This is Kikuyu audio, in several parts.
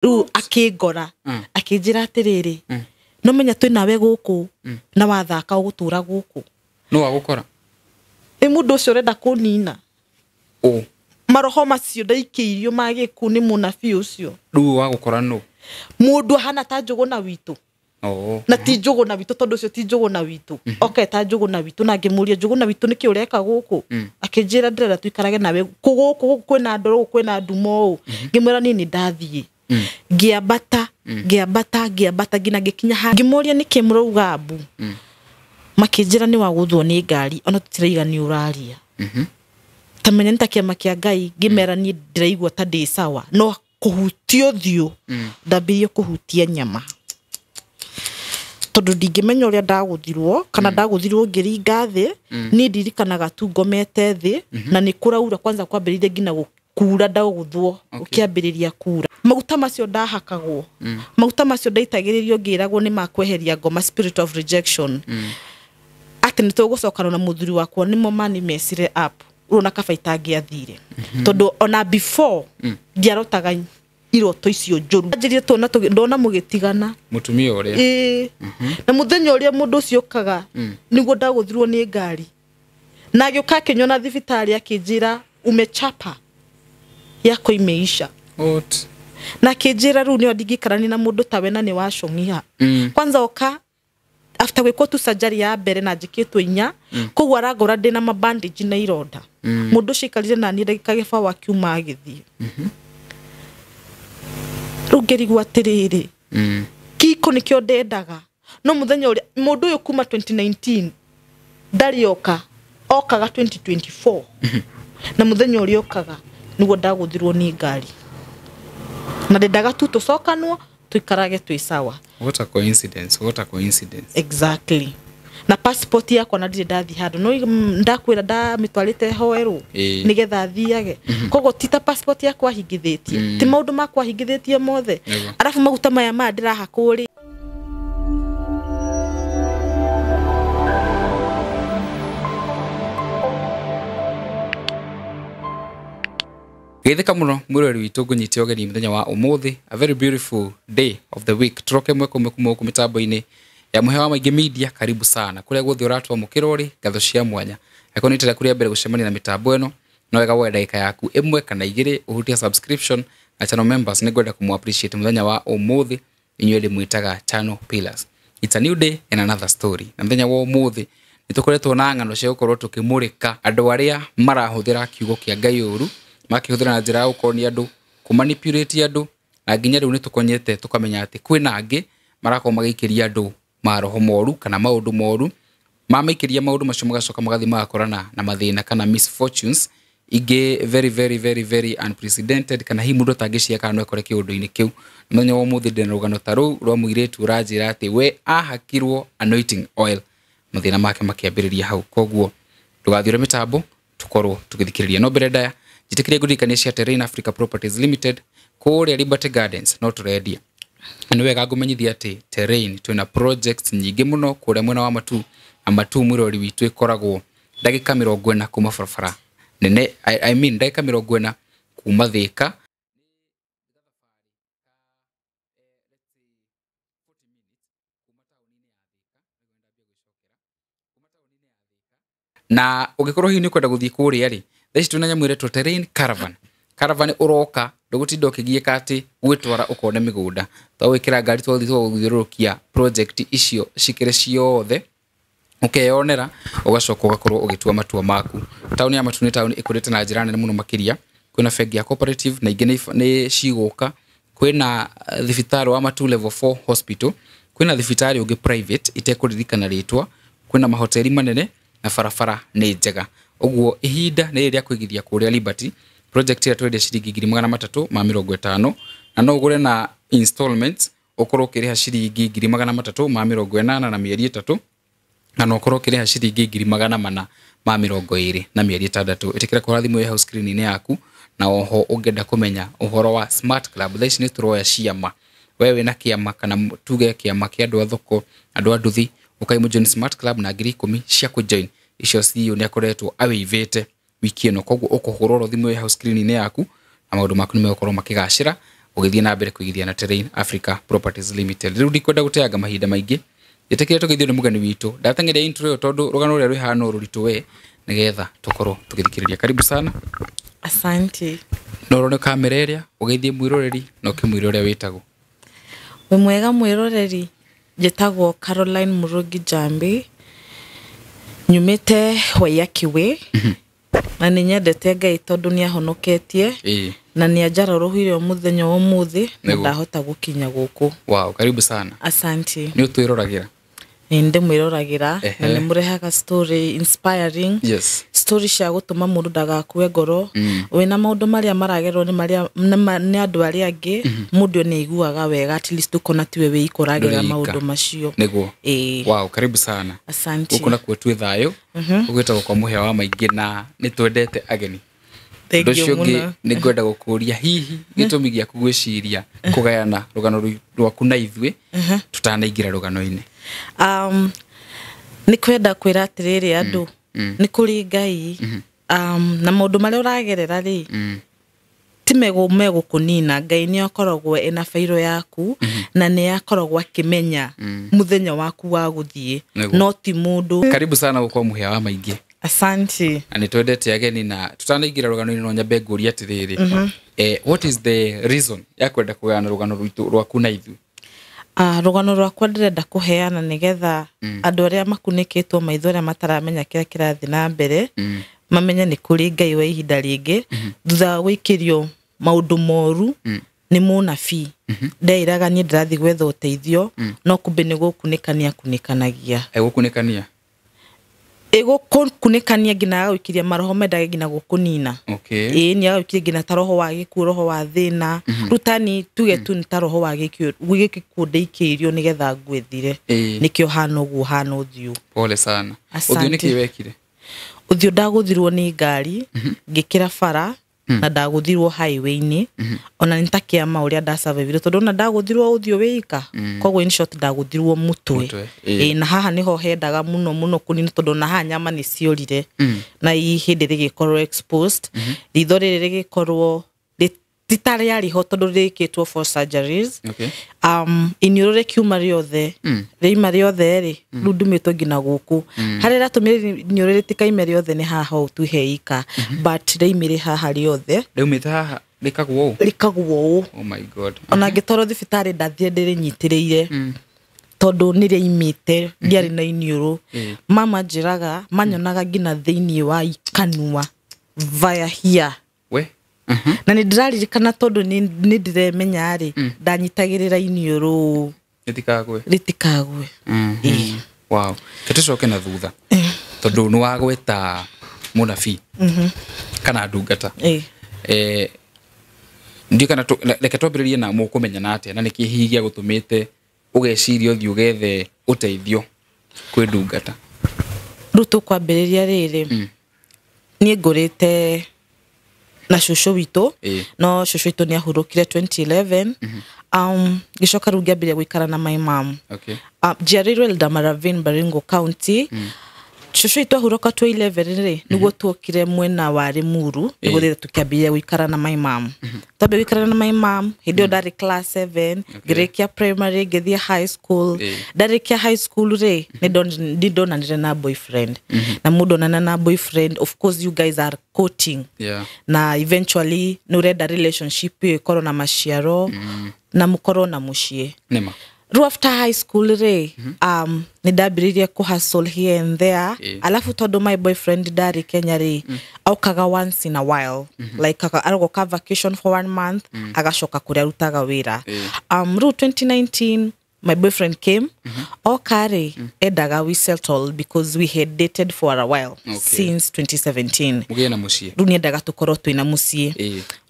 Rĩu akĩngora, akĩnjĩra atĩrĩrĩ, no menya twĩ nawe gũkũ na wathaka ũgũtũra gũkũ. No wagũkora. Ĩ mũndũ ũcio ũrenda kũnina. Ũ. Maroho macio ndaikĩirio ma gĩkuũ nĩ mũnabii ũcio. Rĩu wagũkora nũ? Mũndũ ahana ta Njũgũna witũ. Oh. Na ti Njũgũna witũ, tondũ ũcio ti Njũgũna witũ. Oke ta Njũgũna witũ, na ngĩmũria, Njũgũna witũ nĩkĩ ũreka gũkũ? Akĩnjĩra ndĩrenda tũikarage nawe gũkũ, gũkũ kwĩna ndoro, gũkũ kwĩna nduma ũũ. Ngĩmwĩra niĩ nĩ ndathiĩ. Ngĩambata, ngĩambata, ngĩambata nginya ngĩkinya ha. Ngĩmũria nĩkĩ mũrauga mbu? Makĩnjĩra nĩ wagũthwo nĩ ngari, ona tũtiraiga nĩ ũraria. Ta menya nĩ ta kĩama kĩa Ngai, ngĩmera niĩ ndĩraigua ta ndĩ sawa, no kũhutia ũthiũ, ndambirie kũhutia nyama. Tondũ ndingĩmenya ũrĩa ndagũthirwo, kana ndagũthirwo ngĩringa thĩ, niĩ ndirikanaga tu ngomete thĩ, na nĩ kũraura kwanza kwambĩrĩirie nginya kura ndagũthwo, ũkĩambĩrĩria kura. Maguta macio ndahakagwo, maguta macio ndaitagĩrĩrio ngĩragwo nĩ makweheria ngoma, spirit of rejection. Atĩ nĩ tũgũcokana na mũthuri wakwa, nĩmo mani mecire up, ũrona kaba itangĩathire. Tondũ ona before ndiarotaga iroto icio njũru. Anjĩrire tuona ndona mũgĩtigana. Mũtumia ũrĩa. Ĩĩ. Na mũthenya ũrĩa mũndũ ũcio okaga, nĩguo ndagũthirwo nĩ ngari. Na agĩũka akĩnyona thibitarĩ akĩnjĩra umechapa yako imeisha. What? Na akĩnjĩra rĩu nĩyo ndingĩikarania na mũndũ tawe na nĩ wacong'iha. Kwanza oka after gwĩkwo tu surgery ya mbere na njĩkĩtwo inya, koguo arangora ndĩna mabandage na ironda. Mũndũ ũcio aikarire na niĩ ndagĩka gĩbaũ akiuma agĩthiĩ. Rĩu ngĩrigwo atĩrĩrĩ, kiko nĩkĩo ndendaga. No mũthenya ũrĩa mũndũ ũyũ kuma 2019 ndarĩ oka, okaga 2024. Na mũthenya ũrĩa okaga nĩguo ndagũthirwo nĩ ngari. Na ndendaga tu tũcokanwo tũikarage twĩ sawa. What a coincidence, what a coincidence. Exactly. Na passport yakwa na ndirĩ ndathiĩ handũ. No ndakwĩra ndamĩtwarĩte hoerwo nĩgetha thiage. Koguo ti ta passport yakwa hingithĩtie, ti maũndũ makwa hingithĩtie mothe. Arabu maguta maya maya ndĩrahakwo rĩ. Geithĩka mũno mwĩroreri witũ, ngũnyite ũgeni mũthenya wa ũmũthĩ, a very beautiful day of the week. Tũroke ĩmwe kwa ĩmwe kuma gũkũ mĩtambo-inĩ ya Mũhĩa wa Maingĩ Media. Karibu sana kũrĩa guothe ũratwamũkĩra ũrĩ, ngatho cia mwanya. Angĩkorwo nĩ rita rĩaku rĩa mbere gũcemania na mĩtambo ĩno, no wega woe ndagĩka yaku ĩmwe kana igĩrĩ ũhutie subscription na channel members. Nĩ ngwenda kũmũ appreciate mũthenya wa ũmũthĩ, inyuĩ ndĩmwĩtaga channel pillars. It's a new day and another story. Na mũthenya wa ũmũthĩ nĩ tũkoretwo na ng'ano cia gũkorwo tũkĩmũrĩka andũ arĩa marahũthĩra kiugo kĩa Ngai ũru, makĩhũthĩra na njĩra ya gũkorwo nĩ andũ kũmanipulate andũ, na nginya rĩu nĩ tũkonyete tũkamenya atĩ kwĩna angĩ marakorwo magĩikĩria andũ maroho moru kana maũndũ moru, mamaikĩria maũndũ macio magacoka magathiĩ magakorana na mathĩna kana misfortunes ingĩ very very very very unprecedented, kana hihi mũndũ atangĩciria kana no ekore kĩũndũ-inĩ kĩu. Mũthenya wa ũmũthĩ ndĩna rũgano ta rũu rwa mũirĩtu ũranjĩra atĩ we ahakirwo anointing oil, mathĩna make makĩambĩrĩria hau. Koguo ndũgathiũre mĩtambo, tũkorwo tũgĩthikĩrĩria. No mbere ndaya njĩtĩkĩrie ngũririkanie cia Terrain Africa Properties Limited kũrĩa Liberty Gardens no tũrendia. Na nĩ wega ngũmenyithia atĩ Terrain twĩna projects nyingĩ mũno kũrĩa mwena wa Matu, na Matu mwĩrori witũ ĩkoragwo ndagĩka mĩrongo ĩna kuma barabara nene, I mean ndagĩka mĩrongo ĩna kuma Thĩka. Na ũngĩkorwo hihi nĩ ũkwenda gũthiĩ kũrĩa rĩ, thaa ici twĩna nyamũ ĩretwo Terrain Caravan. Caravan ũroka, ndũgũtinda ũkĩgiĩka atĩ gwĩtwara ũkone mĩgũnda. Twagwĩkĩra ngari twathiĩ tũgagũthiũrũrũkia project icio cikĩrĩ ciothe, ũkeyonera, ũgacoka ũgakorwo ũgĩtua matua maku. Taũni ya Matu nĩ taũni ĩkũrĩte na njĩra nene mũno makĩria. Kwĩna bengi ya Cooperative na ingĩ nĩ cigũka. Kwĩna thibitarĩ wa Matu Level 4 Hospital, kwĩna thibitarĩ ũngĩ private itekũririkana rĩtwa, kwĩna mahoteli manene na barabara nĩ njega. Ũguo ihinda nĩ rĩrĩa kũigithia kũrĩa Liberty. Project ĩrĩa twendia ciringi ngiri magana matatũ ma mĩrongo ĩtano, na no ũgũre na installments, ũkorwo ũkĩrĩha ciringi ngiri magana matatũ ma mĩrongo ĩnana na mĩeri ĩtatũ, na no ũkorwo ũkĩrĩha ciringi ngiri magana mana ma mĩrongo ĩrĩ na mĩeri ĩtandatũ. Ĩtĩkĩra kũhũra thimũ ĩ hau screen-inĩ yaku, na oho ũngĩenda kũmenya ũhoro wa Smart Club, thaa ici nĩ tũroya ciama. We wĩna kĩama kana tuge kĩama kĩa andũ a thoko, andũ a nduthi, ũkai mũjoin Smart Club na ngiri ikũmi cia kũjoin. Icio CEO nĩ akoretwo awĩivĩte wiki ĩno, koguo ũkũhũra oro thimũ ĩ hau screen-inĩ yaku na maũndũ maku nĩ megũkorwo makĩgacĩra. Ũgĩthiĩ na mbere kũigithia na Terrain Africa Properties Limited. Rĩu ndikwenda gũteanga mahinda maingĩ, njĩtĩkĩre tũgeithio nĩ mũgeni witũ. Ndateng'eria intro ĩyo tondũ rũgano rũrĩa rwĩ haha no rũritũ we, nĩgetha tũkorwo tũgĩthikĩrĩria. Karibu sana. Asante. No ũrore kamera ĩrĩa ũgeithie mwĩroreri na ũkĩmwĩre ũrĩa wĩtagwo. Wĩ mwega mwĩroreri, njĩtagwo Caroline Murugi Njambi, nyumĩte Waiyaki Way, na nĩ nyendete Ngai tondũ nĩ ahonoketie na nĩ anjarũrũhire mũthenya wa ũmũthĩ na ndahota gũkinya gũkũ. Wow, karibu sana. Asante. Nĩ ũtwĩroragĩra? Nĩ ndĩmwĩroragĩra na nĩ mũrehaga story inspiring. Yes. Story cia gũtũma mũndũ ndagakue ngoro. Wĩna maũndũ marĩa maragerwo nĩ marĩa nĩ andũ arĩa angĩ, mũndũ nĩ aiguaga wega at least ũkona tiwe wĩikoragĩra maũndũ macio. Nĩguo. Wow, karibu sana. Asante. Gũkũ nakuo twĩ thayũ. Ũgwĩtagwo kwa mũhĩa wa maingĩ na nĩ twendete ageni. Ũndũ ũcio ũngĩ nĩ ngwenda gũkũria hihi gĩtũmi gĩaku gwĩciria kũgayana rũgano rwaku na ithuĩ tũtanaingĩra rũgano-inĩ. Nĩ kwenda kwĩra atĩrĩrĩ andũ, nĩ kũrĩ Ngai, na maũndũ marĩa ũragerera rĩ, ti megũkũnina. Ngai nĩ akoragwo ena bairo yaku na nĩ akoragwo akĩmenya mũthenya waku wa gũthiĩ, no ti mũndũ. Karibu sana gũkũ mũhĩa wa maingĩ. Asante. Na nĩ twendete ageni na tutanaingĩra rũgano-inĩ no nyambe ngũrie atĩrĩrĩ, what is the reason ya kwenda kũgayana rũgano rwitũ rwaku na ithuĩ? Rũgano rwakwa ndĩrenda kũheana nĩgetha andũ arĩa makunĩkĩtwo maitho arĩa mataramenya kĩrĩa kĩrathiĩ na mbere mamenye nĩ kũrĩ Ngai wa ihinda rĩngĩ. Thutha wa gũikĩrio maũndũ moru nĩ mũnabii, ndeĩraga niĩ ndĩrathiĩ gwetha ũteithio, no kumbe nĩ gũkunĩkania kunĩkanagia. Egũkunĩkania? Ĩgũkunĩkania nginya agagũikĩria maroho mendaga nginya gũkũnina. Okay. Ĩĩ nĩ agagũikĩria nginya ta roho wa gĩkuũ, roho wa thĩna. Rĩu tani tuge tu nĩ ta roho wa gĩkuũ ndĩikĩirio nĩgetha ngwĩthire. Nĩkĩo hana ũguo hana ũthiũ. Pole sana. Ũthiũ nĩkĩ wekire? Ũthiũ ndagũthirwo nĩ ngari, ngĩkĩra bara, na ndagũthirwo highway-inĩ. Ona nĩ ta kĩama ũrĩa ndasurvivire tondũ ona ndagũthirwo ũthiũ wĩika. Koguo in short ndagũthirwo mũtwe. Na haha nĩho hendaga mũno mũno kũnina tondũ ona haha nyama nĩ ciorire. Na ihĩndĩ rĩgĩkorwo exposed. Ritho rĩrĩ rĩgĩkorwo rĩtarĩ ho tondũ rĩkĩtwo for surgeries. Okay. Iniũrũ rĩkiuma rĩothe. Rĩima rĩothe rĩ, rĩu ndumĩtwo nginya gũkũ. Harĩa rĩratũmire iniũrũ rĩtikaime rĩothe nĩ haha ũũ tu heika. But rĩaimire haha rĩothe. Rĩaumĩte haha rĩkagwo ũũ? Rĩkagwo ũũ. Oh my God. Ona ngĩtwarwo thibitarĩ ndathire ndĩrĩnyitĩrĩire. Tondũ nĩ rĩaimĩte, ndiarĩ na iniũrũ. Mama njĩraga, manyonaga nginya thĩiniĩ wa kanua via here. We? Na nĩ ndĩraririkana tondũ nĩ ndĩremenya rĩ, ndanyitagĩrĩra iniũrũ rĩtikagwe. Rĩtikagwe. Wow. Tũcoke na thutha tondũ nĩ wagweta mũnabii kana ndungata. Ndiũ kana reke twambĩrĩrie na mũkũmenyana atĩa na nĩkĩ hihi gĩagũtũmĩte ũgeciria ũthiĩ ũgethe ũteithio kwĩ ndungata? Rĩu tũkwambĩrĩria rĩrĩ, niĩ ngũrĩte na cũcũ witũ, no cũcũ witũ nĩ ahurũkire 2011. Gĩcoka rĩu ngĩambĩrĩria gũikara na my mom. Okay. Njiarĩirwo Eldama Ravine, Baringo County. Cũcũ witũ ahurũka 2011 rĩ, nĩguo tuokire mwena wa Limuru, nĩguo tũkĩambĩrĩria gũikara na my mom. Twambĩrĩria gũikara na my mom, hĩndĩ ĩyo ndarĩ class 7, ngĩrĩkia primary, ngĩthiĩ high school. Ndarĩkia high school rĩ, nĩ ndonanire na boyfriend. Na mũndũ onana na boyfriend, of course you guys are courting. Yeah. Na eventually nĩ ũrenda relationship ĩyo ĩkorwo na maciaro, na mũkorwo na mũciĩ. Nĩma. Rĩu after high school rĩ, nĩ ndambĩrĩirie kũ hustle here and there. Alafu tondũ my boyfriend ndarĩ Kenya rĩ, aukaga once in a while. Like arogoka vacation for 1 month, agacoka kũrĩa arutaga wĩra. Rĩu 2019 my boyfriend came. Oka rĩ, endaga we settled because we had dated for a while. Since 2017. Mũgĩe na mũciĩ. Rĩu nĩendaga tũkorwo twĩna mũciĩ.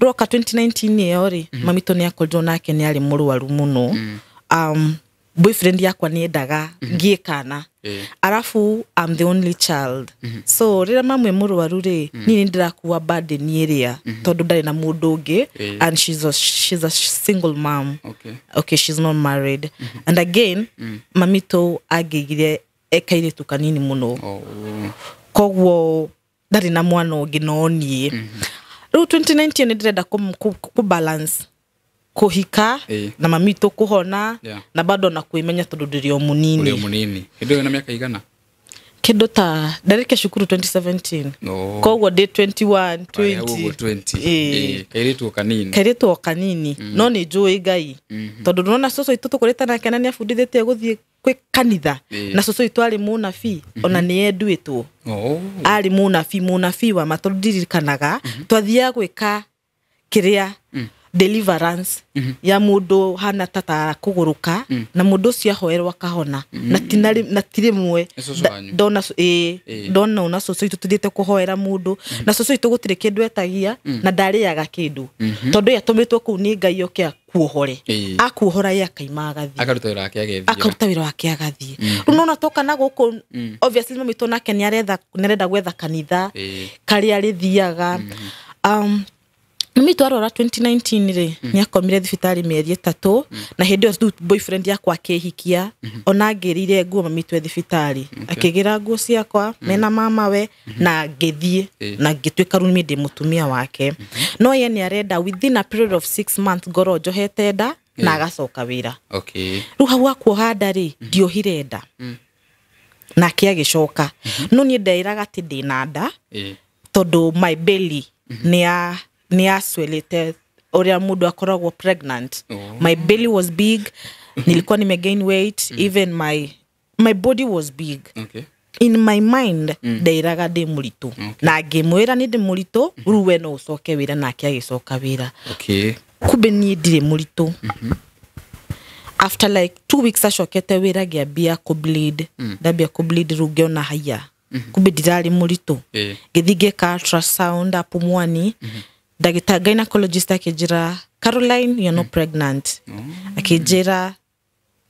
Rĩu oka 2019 ĩyo rĩ, mami tũ nĩakorirwo nake nĩ arĩ mũrwaru mũno. Boyfriend yakwa nĩendaga ngĩe kana. Arafu I'm the only child. So rĩrĩa mamwe mũrwaru rĩ, niĩ nĩndĩrakua burden ĩrĩa tondũ ndarĩ na mũndũ ũngĩ, and she's a single mom. Okay. Okay, she's not married. And again, mami tũ angĩigire ekairĩtu kanini mũno. Koguo ndarĩ na mwana ũngĩ no niĩ. Rĩu 2019 nĩndĩrenda kũ balance Kuhika na mami witũ kũhona na bado na kwĩmenya tondũ ndĩrĩ o mũnini. Ũrĩ o mũnini. Hĩndĩ ĩyo na mĩaka igana? Kĩndũ ta ndarĩkia cukuru 2017. Koguo ndĩ 21, 20. Kairĩtu o kanini. Kairĩtu o kanini. No nĩ njũĩ Ngai. Tondũ ndũrona cũcũ witũ tũkũrĩte nake na nĩ abundithĩtie gũthiĩ kwĩ kanitha. Na cũcũ witũ arĩ mũnabii ona nĩ enduĩtwo. Arĩ mũnabii wa ma tondũ ndirikanaga twathiaga gwĩka kĩrĩa deliverance ya mũndũ hana tata kũgũrũka na mũndũ ũcio ahoerwo akahona na ti rĩmwe ndona ndona ona cũcũ witũ tũthiĩte kũhoera mũndũ na cũcũ witũ gũtirĩ kĩndũ etagia na ndarĩaga kĩndũ tondũ yatũmĩtwo kũu nĩ Ngai oke akuohore akuohora ye akaima agathiĩ akaruta wĩra wake agathiĩ rĩu nona toka na gũkũ obviously mami witũ nake nĩarenda gwetha kanitha karĩa arĩthiaga. Mami witũ arwara 2019 rĩ nĩ akomire thibitarĩ mĩeri 3 na hĩndĩ ĩyo boyfriend yakwa akĩhikia ona ngĩrire nguo mami witũ e thibitarĩ akĩgĩra nguo ciakwa mena mama we na ngĩthiĩ na ngĩtuĩka rĩu niĩ ndĩ mũtumia wake. No ye nĩ arenda within a period of 6 months ngorwo njohete nda na agacoka wĩra. Rĩu hau akuoha nda rĩ ndiohire nda nake agĩcoka no niĩ ndeĩraga atĩ ndĩna nda tondũ my belly nĩ yaswelete ũrĩa mũndũ akoragwo pregnant. My belly was big, nilikuwa nimegain weight, even my body was big. In my mind ndeiraga ndĩ mũritũ na ngĩmwĩra nĩ ndĩ mũritũ rĩu we no ũcoke wĩra nake agĩcoka wĩra. Kumbe niĩ ndirĩ mũritũ. After like 2 weeks acokete wĩra ngĩambia kũbleed. Ndambia kũbleed rĩu ngĩona haiya kumbe ndirarĩ mũritũ. Ngĩthiĩ ngĩka ultrasound hapo Mwani. Ndagĩtarĩ gynecologist akĩnjĩra Caroline, you're not pregnant. Akĩnjĩra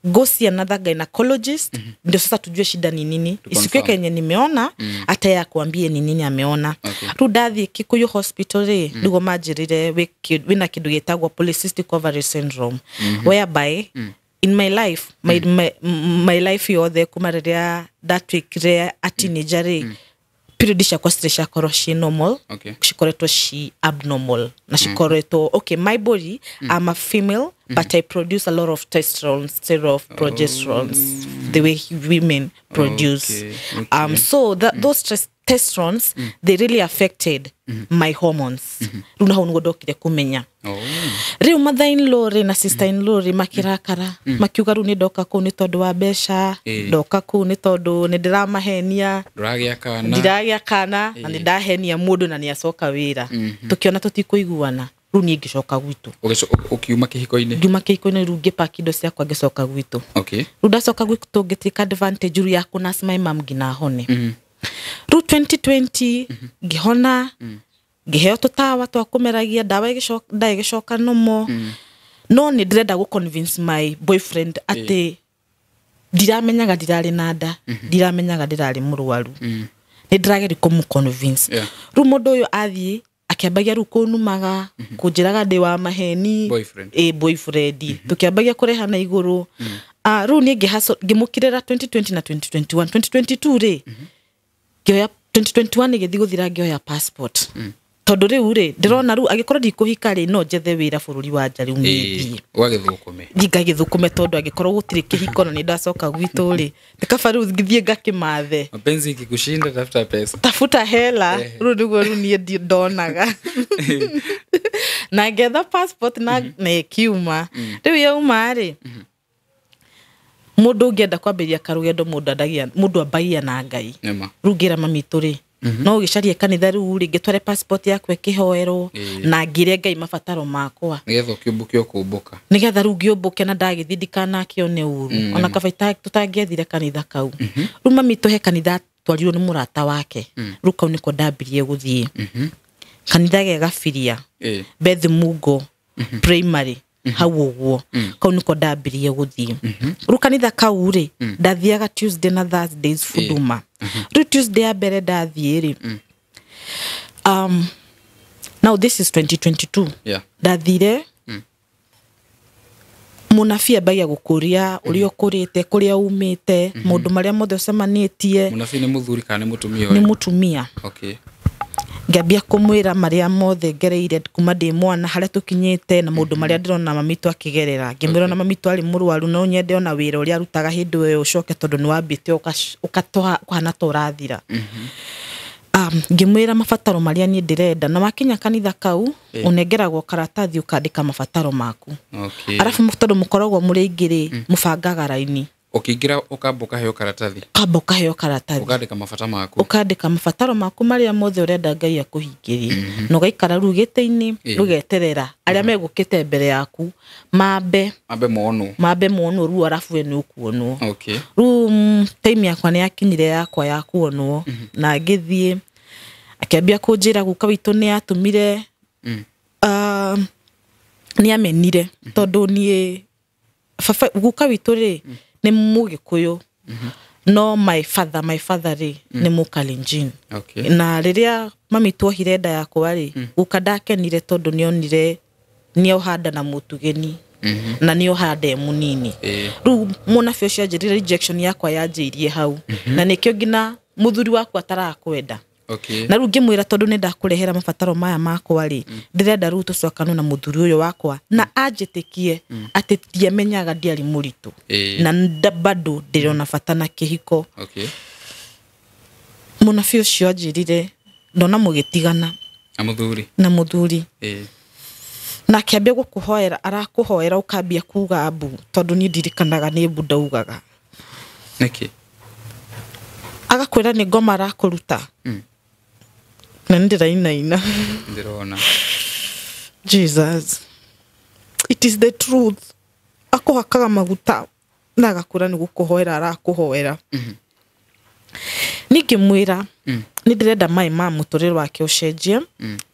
go see another gynecologist ndio sasa tujue shida ni nini. Isikie kenye nimeona hata ya kuambie ni nini ameona. Rĩu ndathiĩ Kikuyu hospital rĩ nĩguo manjĩrire wĩna kĩndũ gĩtagwo polycystic ovary syndrome whereby in my life my life yothe kuma rĩrĩa ndatuĩkire a teenager rĩ period ciakwa citirĩ ciakorwo ci normal, cikoretwo ci abnormal na cikoretwo okay my body I'm a female but I produce a lot of testosterone instead of progesterone the way women produce. So those testosterones they really affected my hormones. Rĩu na hau nĩguo ndokire kũmenya. Rĩu mother in law rĩ na sister in law rĩ makĩrakara makiuga rĩu nĩ ndoka kũu nĩ tondũ wa mbeca, ndoka kũu nĩ tondũ nĩ ndĩramahenia, ndiragĩa kana na nĩ ndahenia mũndũ na nĩ acoka wĩra. Tũkĩona tũtikũiguana rĩu niĩ ngĩcoka gwitũ. Ũkiuma kĩhiko-inĩ? Ngiuma kĩhiko-inĩ rĩu ngĩpaki indo ciakwa ngĩcoka gwitũ. Rĩu ndacoka gwitũ ngĩtake advantage rĩu ya kũnurse my mum nginya hone. Rĩu 2020 ngĩhona ngĩheo tũtawa twa kũmeragia ndawa ĩgĩcoka nomo. No nĩ ndĩrenda gũ convince my boyfriend atĩ ndiramenyaga ndirarĩ na nda, ndiramenyaga ndirarĩ mũrwaru. Nĩ ndĩrageria kũmũ convince. Rĩu mũndũ ũyũ athiĩ akĩambagia rĩu kũnumaga kũnjĩraga ndĩ wa maheni. Boyfriend. Tũkĩambagia kũrehana igũrũ. Rĩu niĩ ngĩmũkĩrĩra 2020 na 2021. 2022 rĩ ngĩoya 2021 gĩthiĩ gũthira ngĩoya passport. Tondũ rĩu rĩ ndĩrona rĩu angĩkorwo ndikũhika rĩ no njethe wĩra bũrũri wa nja rĩu niĩ thiĩ. Ũgagĩthũkũme. Thiĩ ngagĩthũkũme tondũ angĩkorwo gũtirĩ kĩhiko na nĩ ndacoka gwitũ rĩ nĩ kaba rĩu ngĩthiĩ ngakĩmathe. Mapenzi ikikushinda tafuta pesa. Tafuta hela. Rĩu nĩguo rĩu niĩ ndonaga. Na ngetha passport na ĩkiuma. Rĩu yauma rĩ mũndũ ũngĩenda kwambĩrĩria karũgendo mũndũ ambagia na Ngai. Rĩu ngĩra mami witũ rĩ no ũgĩcarie kanitha rĩu rĩ ngĩtware passport yakwa ĩkĩhoerwo na ngĩre Ngai mabataro makwa nĩgetha ũkĩũmbũke ũkũmbũka nĩgetha rĩu ngĩũmbũke na ndagĩthiĩ ndikanakĩone ũru ona kaba tũtangĩethire kanitha kau. Rĩu mami witũ he kanitha twarirwo nĩ mũrata wake. Rĩu kau nĩko ndambirie gũthiĩ kanitha ge Gabiria Beth Mugo primary hau ũguo kau nĩko ndambirie gũthiĩ. Rĩu kanitha kau rĩ ndathiaga Tuesday na Thursdays Fuduma. Rĩu Tuesday ya mbere ndathiĩ rĩ now this is 2022. Ndathire mũnabii ambagia gũkũria ũrĩa ũkũrĩte kũrĩa umĩte maũndũ marĩa mothe ũcemanĩtie. Mũnabii nĩ mũthuri kana nĩ mũtumia? Nĩ mũtumia. Ngĩambia kũmwĩra marĩa mothe ngereire kuma ndĩ mwana harĩa tũkinyĩte na maũndũ marĩa ndĩrona mami witũ akĩgerera. Ngĩmwĩra ona mami witũ arĩ mũrwaru no nyende ona wĩra ũrĩa arutaga hĩndĩ ĩyo ũcoke tondũ nĩ wambĩte ũkahana ta ũrathira. Ngĩmwĩra mabataro marĩa niĩ ndĩrenda na wakinya kanitha kau ũnengeragwo karatathi ũkandĩka mabataro maku. Arabu tondũ mũkoragwo mũrĩ aingĩ rĩ mũbangaga raini. Ũkĩingĩra ũkamba ũkaheo karatathi. Ũkamba ũkaheo karatathi. Ũkandĩka mabata maku. Ũkandĩka mabataro maku marĩa mothe ũrenda Ngai akũhingĩrie. Na ũgaikara rĩu gĩtĩ-inĩ ũgeterera arĩa megũkĩte mbere yaku mambe monwo. Mambe monwo rĩu arabu we nĩ ũkuonwo. Rĩu time yakwa nĩ yakinyire yakwa ya kuonwo na ngĩthiĩ akĩambia kũnjĩra guka witũ nĩ atũmire nĩ amenire tondũ niĩ baba guka witũ rĩ nĩ Mũgĩkũyũ no my father rĩ nĩ Mũkalenjin. Na rĩrĩa mami tuohire nda yakwa rĩ guka ndakenire tondũ nĩonire nĩohanda na mũtugeni na nĩohanda e mũnini. Rĩu mũnabii ũcio anjĩrire rejection yakwa yanjĩirie hau na nĩkĩo nginya mũthuri wakwa atarakwenda. Na rĩu ngĩmwĩra tondũ nĩ ndakũrehera mabataro maya makwa rĩ ndĩrenda rĩu tũcokanwo na mũthuri ũyũ wakwa na anjĩtĩkie atĩ ndiamenyaga ndiarĩ mũritũ na bado ndĩrona bata na kĩhiko. Mũnabii ũcio anjĩrire ndona mũgĩtigana na mũthuri na akĩambia gũkũhoera arakũhoera ũkambia kuga mbu tondũ niĩ ndirikanaga nĩ mbu ndaugaga. Nĩkĩ? Agakwĩra nĩ ngoma arakũruta. Na nĩ ndĩrainaina. Ndĩrona. Jesus. It is the truth. Akũhakaga maguta na agakwĩra nĩ gũkũhoera arakũhoera. Ningĩ mwĩra nĩ ndĩrenda maĩ ma mũtũrĩre wake ũcenjie,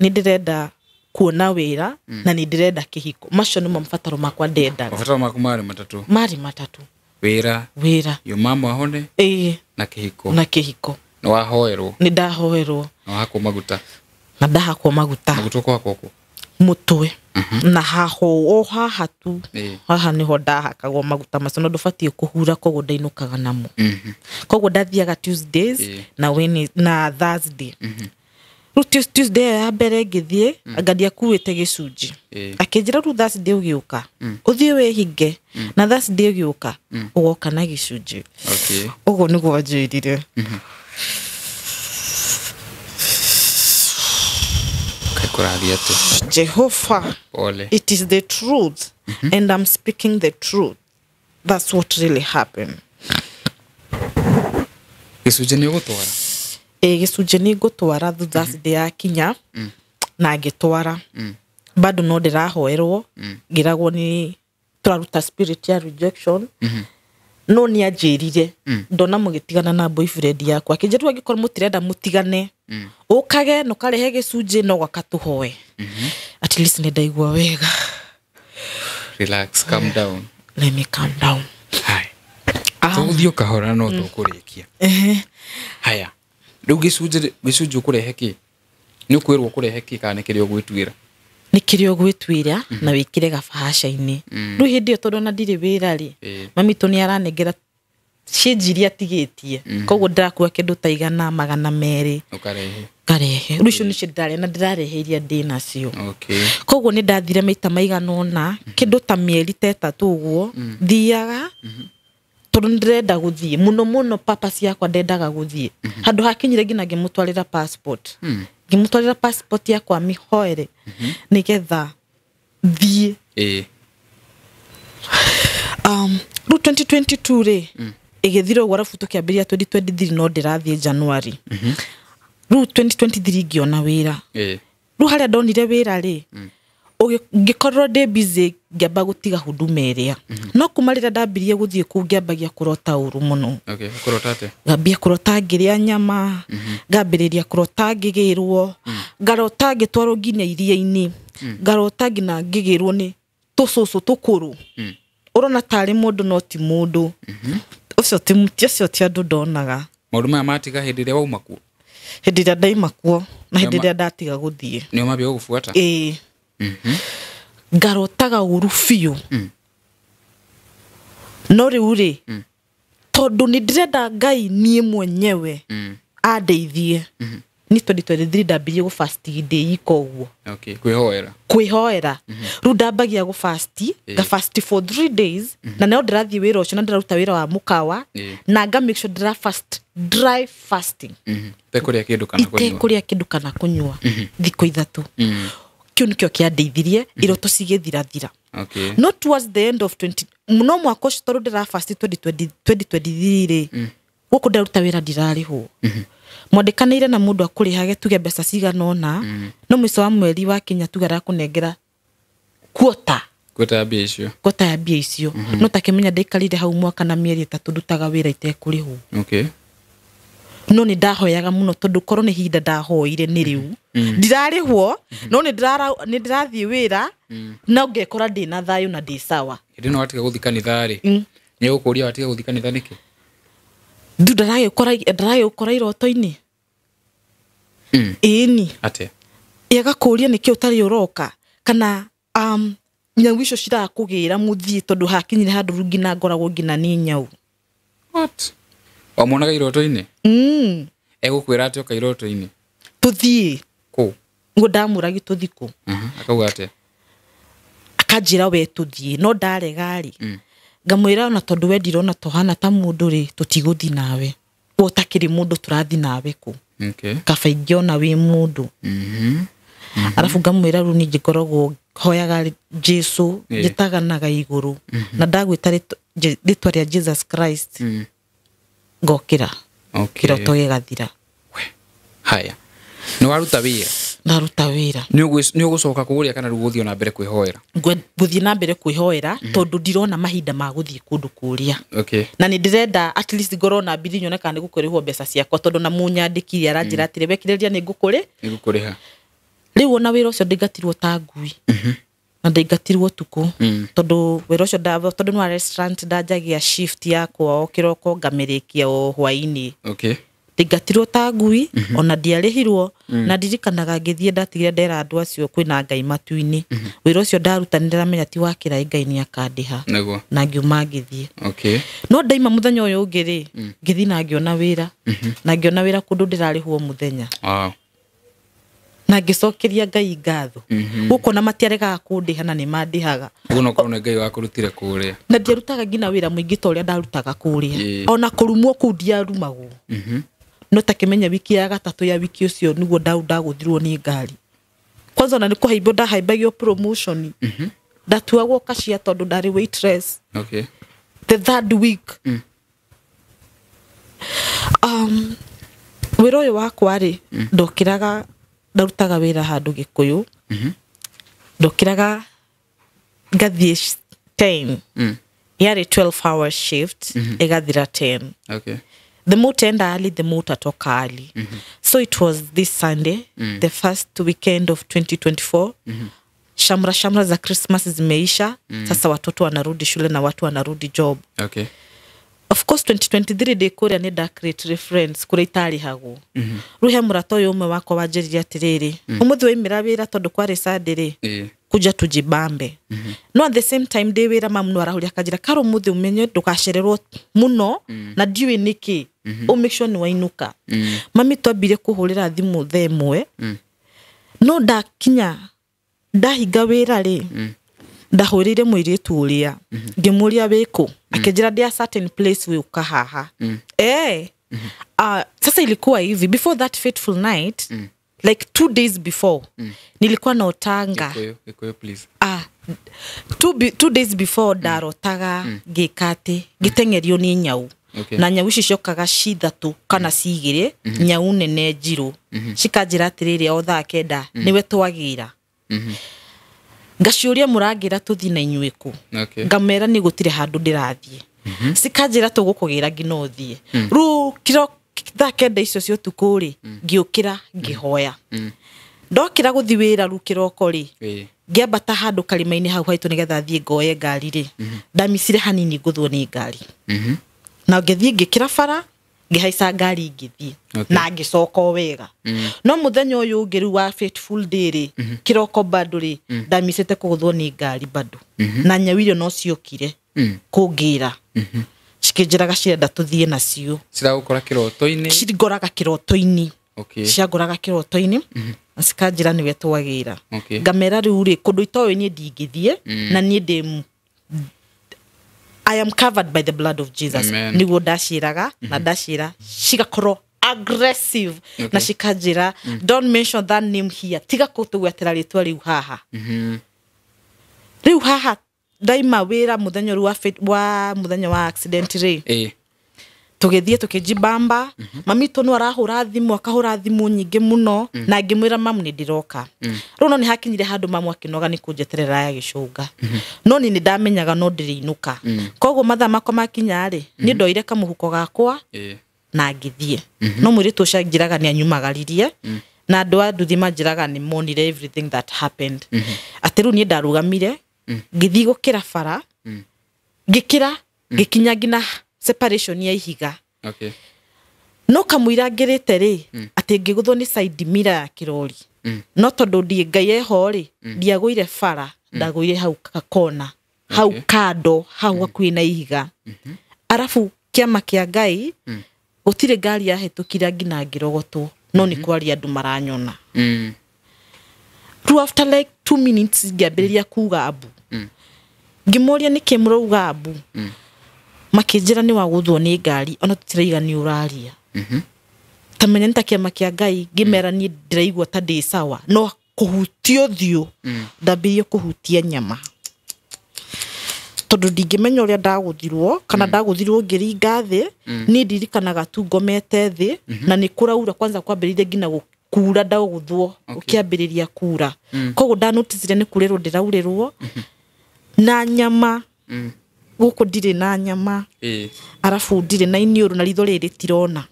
nĩ ndĩrenda kuona wĩra na nĩ ndĩrenda kĩhiko. Macio nĩmo mabataro makwa ndendaga. Mabataro maku marĩ matatũ. Marĩ matatũ. Wĩra. Yo mama ahone. Na kĩhiko. Na kĩhiko. Nĩ wahoerwo. Nĩ ndahoerwo. Na wahakwo maguta. Na ndahakwo maguta. Maguta ũkũhakwo kũ? Mũtwe. Na haho o haha tu. Haha nĩho ndahakagwo maguta macio na ndũbatiĩ kũhura koguo ndainũkaga namo. Koguo ndathiaga Tuesdays na Wednesday na Thursday. Rĩu Tuesday ya mbere ngĩthiĩ anga ndiakuĩte gĩcunjĩ. Akĩnjĩra rĩu Thursday ũgĩũka ũthiĩ wĩhinge na Thursday ũgĩũka ũgoka na gĩcunjĩ. Ũguo nĩguo anjĩrire. Jehovah, it is the truth and I'm speaking the truth. That's what really happened. Gĩcunjĩ nĩ ũgũtwara? Gĩcunjĩ nĩ ngũtwara Thursday yakinya na ngĩtwara. Bado no ndĩrahoerwo ngĩragwo nĩ tũraruta spirit ya rejection. No nĩ anjĩrire ndona mũgĩtigana na boyfriend yakwa akĩnjĩra rĩu angĩkorwo mũtirenda mũtigane ũkage na ũkarehe gĩcunjĩ no gwaka tũhoe. At least nĩ ndaigua wega. Relax, calm down. Let me calm down. Hai. Tũgũthiĩ ũkahora no tũkũrĩkia. Haya. Rĩu gĩcunjĩ ũkũrehe kĩ? Nĩ ũkwĩrwo ũkũrehe kĩ kana nĩ kĩrĩa ũgwĩtuĩra? Nĩ kĩrĩa ũgwĩtuĩra na wĩkĩre gabahaca-inĩ. Rĩu hĩndĩ ĩyo tondũ ona ndirĩ wĩra rĩ mami tũ nĩ aranengera ciĩnji iria atigĩtie koguo ndĩrakua kĩndũ ta 100, 200 ũkarehe. Ngarehe. Rĩu icio nĩcio ndĩrarĩa na ndĩrarehe iria ndĩ nacio. Koguo nĩ ndathire maita maigana ũna kĩndũ ta mĩeri ta ĩtatũ ũguo thiaga tondũ nĩ ndĩrenda gũthiĩ mũno mũno papa ciakwa ndendaga gũthiĩ. Handũ hakinyire nginya ngĩmũtwarĩra passport. Ngĩmũtwarĩra passport yakwa mĩhoere nĩgetha thiĩ. Rĩu 2022 rĩ ĩgĩthira ũguo arabu tũkĩambĩrĩria 2023 no ndĩrathiĩ January. Rĩu 2023 ngĩona wĩra. Rĩu harĩa ndonire wĩra rĩ ngĩkorwo ndĩ busy ngĩamba gũtiga huduma ĩrĩa. No kuma rĩrĩa ndambirie gũthiĩ kũu ngĩambagia kũrota ũru mũno. Ũkũrota atĩa? Ngambia kũrota ngĩrĩa nyama, ngambĩrĩria kũrota ngĩgĩrwo, ngarota ngĩtwarwo nginya iria-inĩ, ngarota nginya ngĩgĩrwo nĩ tũcũcũ tũkũrũ. Ũrona tarĩ mũndũ no ti mũndũ. Ũcio ti andũ ndonaga. Maũndũ maya matiga hĩndĩ ĩrĩa wauma kuo? Hĩndĩ ĩrĩa ndaima kuo na hĩndĩ ĩrĩa ndatiga gũthiĩ. Nĩo mambia gũgũbuata? Ĩĩ. Ngarotaga ũru biũ. No rĩu rĩ tondũ nĩ ndĩrenda Ngai niĩ mwenyewe andeithie. Ni 2023 ndambirie gũ fast ndĩ ika ũguo. Okay, kwĩhoera. Kwĩhoera. Rĩu ndambagia gũ fast, nga fast for 3 days, na no ndĩrathiĩ wĩra ũcio na ndĩraruta wĩra wa mũkawa, na nga make sure ndĩra fast dry fasting. Itekũrĩa kĩndũ kana kũnyua. Itekũrĩa kĩndũ kana kũnyua thikũ 3. Kĩu nĩkĩo kĩandeithirie iroto cigĩthirathira. Okay. No towards the end of 20 no mwaka ũcio tondũ ndĩra fast 2023 rĩ, gũkũ ndaruta wĩra ndirarĩhwo. Mwandĩkanĩire na mũndũ akũrĩhage tuge mbeca cigana ũna, no mũico wa mweri wakinya tuge arakũnengera quota. Quota ya mbia icio. Quota ya mbia icio. No takĩmenya ndaikarire hau mwaka na mĩeri 3 ndutaga wĩra itekũrĩhwo. Okay. No nĩ ndahoyaga mũno tondũ korwo nĩ ihinda ndahoire nĩ rĩu. Ndirarĩhwo, no nĩ ndĩrathiĩ wĩra, na ngekora ndĩna thayũ na ndĩ sawa. Hĩndĩ ĩno watiga gũthiĩ kanitha rĩ, nĩ egũkũria watiga gũthiĩ kanitha nĩkĩ? Ndu ndaragĩũkora iroto-inĩ. Ĩni. Atĩa? Agakũria nĩkĩ ũtarĩ ũroka, kana nyau icio cirakũgĩra mũthiĩ tondũ hakinyire handũ rĩu nginya ngoragwo nginya nĩ nyau. What? Wamuonaga iroto-inĩ? Egũkwĩra atĩa ũka iroto-inĩ? Tũthiĩ. Kũ? Nguo ndamũragia tũthiĩ kũ. Akauga atĩa? Akanjĩra we tũthiĩ, no ndarega rĩ. Ngamwĩra ona tondũ we ndirona tũhana ta mũndũ rĩ, tũtigũthiĩ nawe. We ũtakĩrĩ mũndũ tũrathiĩ nawe kũ? Okay. Kaba ingĩona wĩ mũndũ. Arabu ngamwĩra rĩu ningĩ ngoragwo hoyaga Jesu, njĩtaganaga igũrũ. Na ndagwĩta rĩtwa rĩa Jesus Christ. Ngokĩra. Okay. Kĩroto gĩgathira. Haya. Nĩ waruta wĩra? Ndaruta wĩra. Nĩ ũgũcoka kũrĩa kana rĩu gũthiĩ na mbere kwĩhoera? Ngũthiĩ na mbere kwĩhoera tondũ ndirona mahinda ma gũthiĩ kũndũ kũrĩa. Okay. Na nĩ ndĩrenda at least ngorwo na mbiri nyone kana nĩ gũkũrĩhwo mbeca ciakwa tondũ na mũnyandĩkire aranjĩra atĩrĩ wekirĩria nĩ ngũkũrĩ? Nĩ ngũkũrĩha. Rĩu ona wĩra ũcio ndingatirwo ta ngui. Na ndingatirwo ũtukũ. Tondũ wĩra ũcio tondũ nĩ wa restaurant ndanjagia shift yakwa o kĩroko ngamĩrĩkia o hwaĩ-inĩ. Okay. Ndingatirwo ta ngui, ona ndiarĩhirwo, na ndirikanaga ngĩthiĩ ndatigire ndera andũ acio kwĩna Ngai matu-inĩ. Wĩra ũcio ndaruta nĩ ndĩramenya ti wa kĩraĩ Ngai nĩ akandĩha. Nĩguo. Na ngiuma ngĩthiĩ. Okay. No ndaima mũthenya ũyũ ũngĩ rĩ, ngĩthiĩ na ngĩona wĩra. Na ngĩona wĩra kũndũ ndĩrarĩhwo mũthenya. Wow. Na ngĩcokeria Ngai ngatho. Gũkũ ona matiaregaga kũndĩha na nĩ mandĩhaga. Ũguo no korwo nĩ Ngai wakũrutire kũrĩa. Na ndiarutaga nginya wĩra mũingĩ ta ũrĩa ndarutaga kũrĩa. Ona kũrumwo kũu ndiarumagwo. No takĩmenya wiki ya gatatũ ya wiki ũcio nĩguo ndagũthirwo nĩ ngari. Kwanza ona nĩ kũhaimbwo ndahaimbagio promotion. Ndatuagwo cashier tondũ ndarĩ waitress. Okay. The third week. Wĩra ũyũ wakwa rĩ, ndokĩraga ndarutaga wĩra handũ Gĩkũyũ. Ndokĩraga ngathiĩ 10. Yarĩ 12-hour shift, ĩgathira 10. Okay. The more utaenda early, the more utatoka early. So it was this Sunday, the first weekend of 2024. Shamra shamra za Christmas zimeisha. Sasa watoto wanarudi shule na watu wanarudi job. Okay. Of course 2023 day kũrĩa nĩ nda create reference kũrĩa itarĩhagwo. Rĩu he mũrata ũyũ ũmwe wakwa wanjĩrire atĩrĩrĩ, ũmũthĩ waimĩra wĩra tondũ kwarĩ Sunday rĩ, kuja tujibambe. No at the same time ndĩ wĩra mamu no arahũria akanjĩra karo ũmũthĩ ũmenye ndũgacererwo mũno na ndiũĩ nĩkĩ, ũ make sure nĩ wainũka. Mami twambire kũhũrĩra thimũ thaa ĩmwe, no ndakinya ndahinga wĩra rĩ, ndahũrĩire mũirĩtu ũrĩa ngĩmũria wĩkũ, akĩnjĩra ndĩ a certain place wĩũka haha. Sasa ilikuwa hivi, before that fateful night, like 2 days before, nilikuwa na otanga. Gĩkũyũ please. 2 days before ndarotaga ngĩka atĩ ngĩteng'erio nĩ nyau. Okay. Na nyau ici ciokaga ci 3 kana ci 2, nyau nene njirũ. Cikanjĩra atĩrĩrĩ o thaa 9 nĩwe twagĩra. Ngaciũria mũrangĩra tũthiĩ na inyuĩ kũ. Okay. Ngamera nĩ gũtirĩ handũ ndĩrathiĩ. Cikanjĩra tũgũkũgĩra nginya ũthiĩ. Rĩu kĩro thaa 9 icio cia ũtukũ rĩ, ngĩũkĩra ngĩhoya. Ndokĩra gũthiĩ wĩra rĩu kĩroko rĩ, ngĩambata handũ karĩma-inĩ hau haitũ nĩgetha thiĩ ngoye ngari rĩ, ndamicire hanini ngũthwo nĩ ngari. Na ngĩthiĩ ngĩkĩra bara, ngĩhaica ngari ngĩthiĩ. Na ngĩcoka o wega. No mũthenya ũyũ ũngĩ rĩu wa fateful day rĩ, kĩroko bado rĩ, ndamicĩte kũgũthwo nĩ ngari bado. Na nyau iria no ciokire kũngĩra. Cikĩnjĩraga cirenda tũthiĩ nacio. Ciragũkora kĩroto-inĩ? Cingoraga kĩroto-inĩ. Okay. Ciangoraga kĩroto-inĩ na cikanjĩra nĩwe twagĩra. Okay. Ngamera rĩu rĩ kũndũ itoĩ niĩ ndingĩthiĩ na niĩ ndĩ I am covered by the blood of Jesus. Amen. Niguo ndaciĩraga na ndaciĩra cigakorwo aggressive Okay. na cikanjĩra don't mention that name here, tiga kũtũgwetera rĩtwa rĩu haha. Rĩu haha ndaima wĩra mũthenya ũrĩa wa mũthenya wa accident rĩ, tũgĩthiĩ tũkĩjibamba. Mami tũ no arahũra thimũ, akahũra thimũ nyingĩ mũno, na ngĩmwĩra mamu nĩ ndĩroka. Rĩu no nĩ hakinyire handũ mamu akĩnoga nĩ kũnjeterera ya gĩcũnga, no niĩ nĩ ndamenyaga no ndĩrĩinũka. Koguo mathaa makwa makinya rĩ, niĩ ndoire kamũhuko gakwa na ngĩthiĩ. No mũirĩtu ũcio anjĩraga nĩ anyumagaririe, na andũ a nduthi manjĩraga nĩ monire everything that happened, atĩ rĩu niĩ ndarũgamire ngĩthiĩ gũkĩra bara, ngĩkĩra ngĩkinya nginya separation ya ihiga. Okay. No kamũira ngĩrĩte rĩ, atĩ ngĩgũthwo nĩ side mirror ya kĩrori. No tondũ ndiĩ Ngai eho rĩ, ndiagũire bara, ndagũire hau kona hau kando hau hakuhĩ na ihiga. Arabu kĩama kĩa Ngai, gũtirĩ ngari yahĩtũkire nginya ngĩrogotwo, no nĩ kwaria andũ maranyona. Rĩu after like 2 minutes ngĩambĩrĩria kuga abu. Ngĩmoria nĩkĩ mũrauga abu, makĩnjĩra nĩ wagũthwo nĩ ngari, ona tũtiraiga nĩ ũraria. Ta menya nĩ ta kĩama kĩa Ngai, ngĩmera niĩ ndĩraigua ta ndĩ sawa, no kũhutia ũthiũ ndambĩrĩrie kũhutia nyama, tondũ ndingĩmenya ũrĩa ndagũthirwo kana ndagũthirwo ngĩringa thĩ. Niĩ ndirikanaga tu ngomete thĩ na nĩ kũraura. Kwanza kwambĩrĩirie nginya kura ndagũthwo, gũkĩambĩrĩria kura. Koguo ndanoticire nĩ kurĩrwo ndĩraurĩrwo na nyama gũkũ, ndirĩ na nyama, arabu ndirĩ na iniũrũ na ritho rĩrĩ tirona.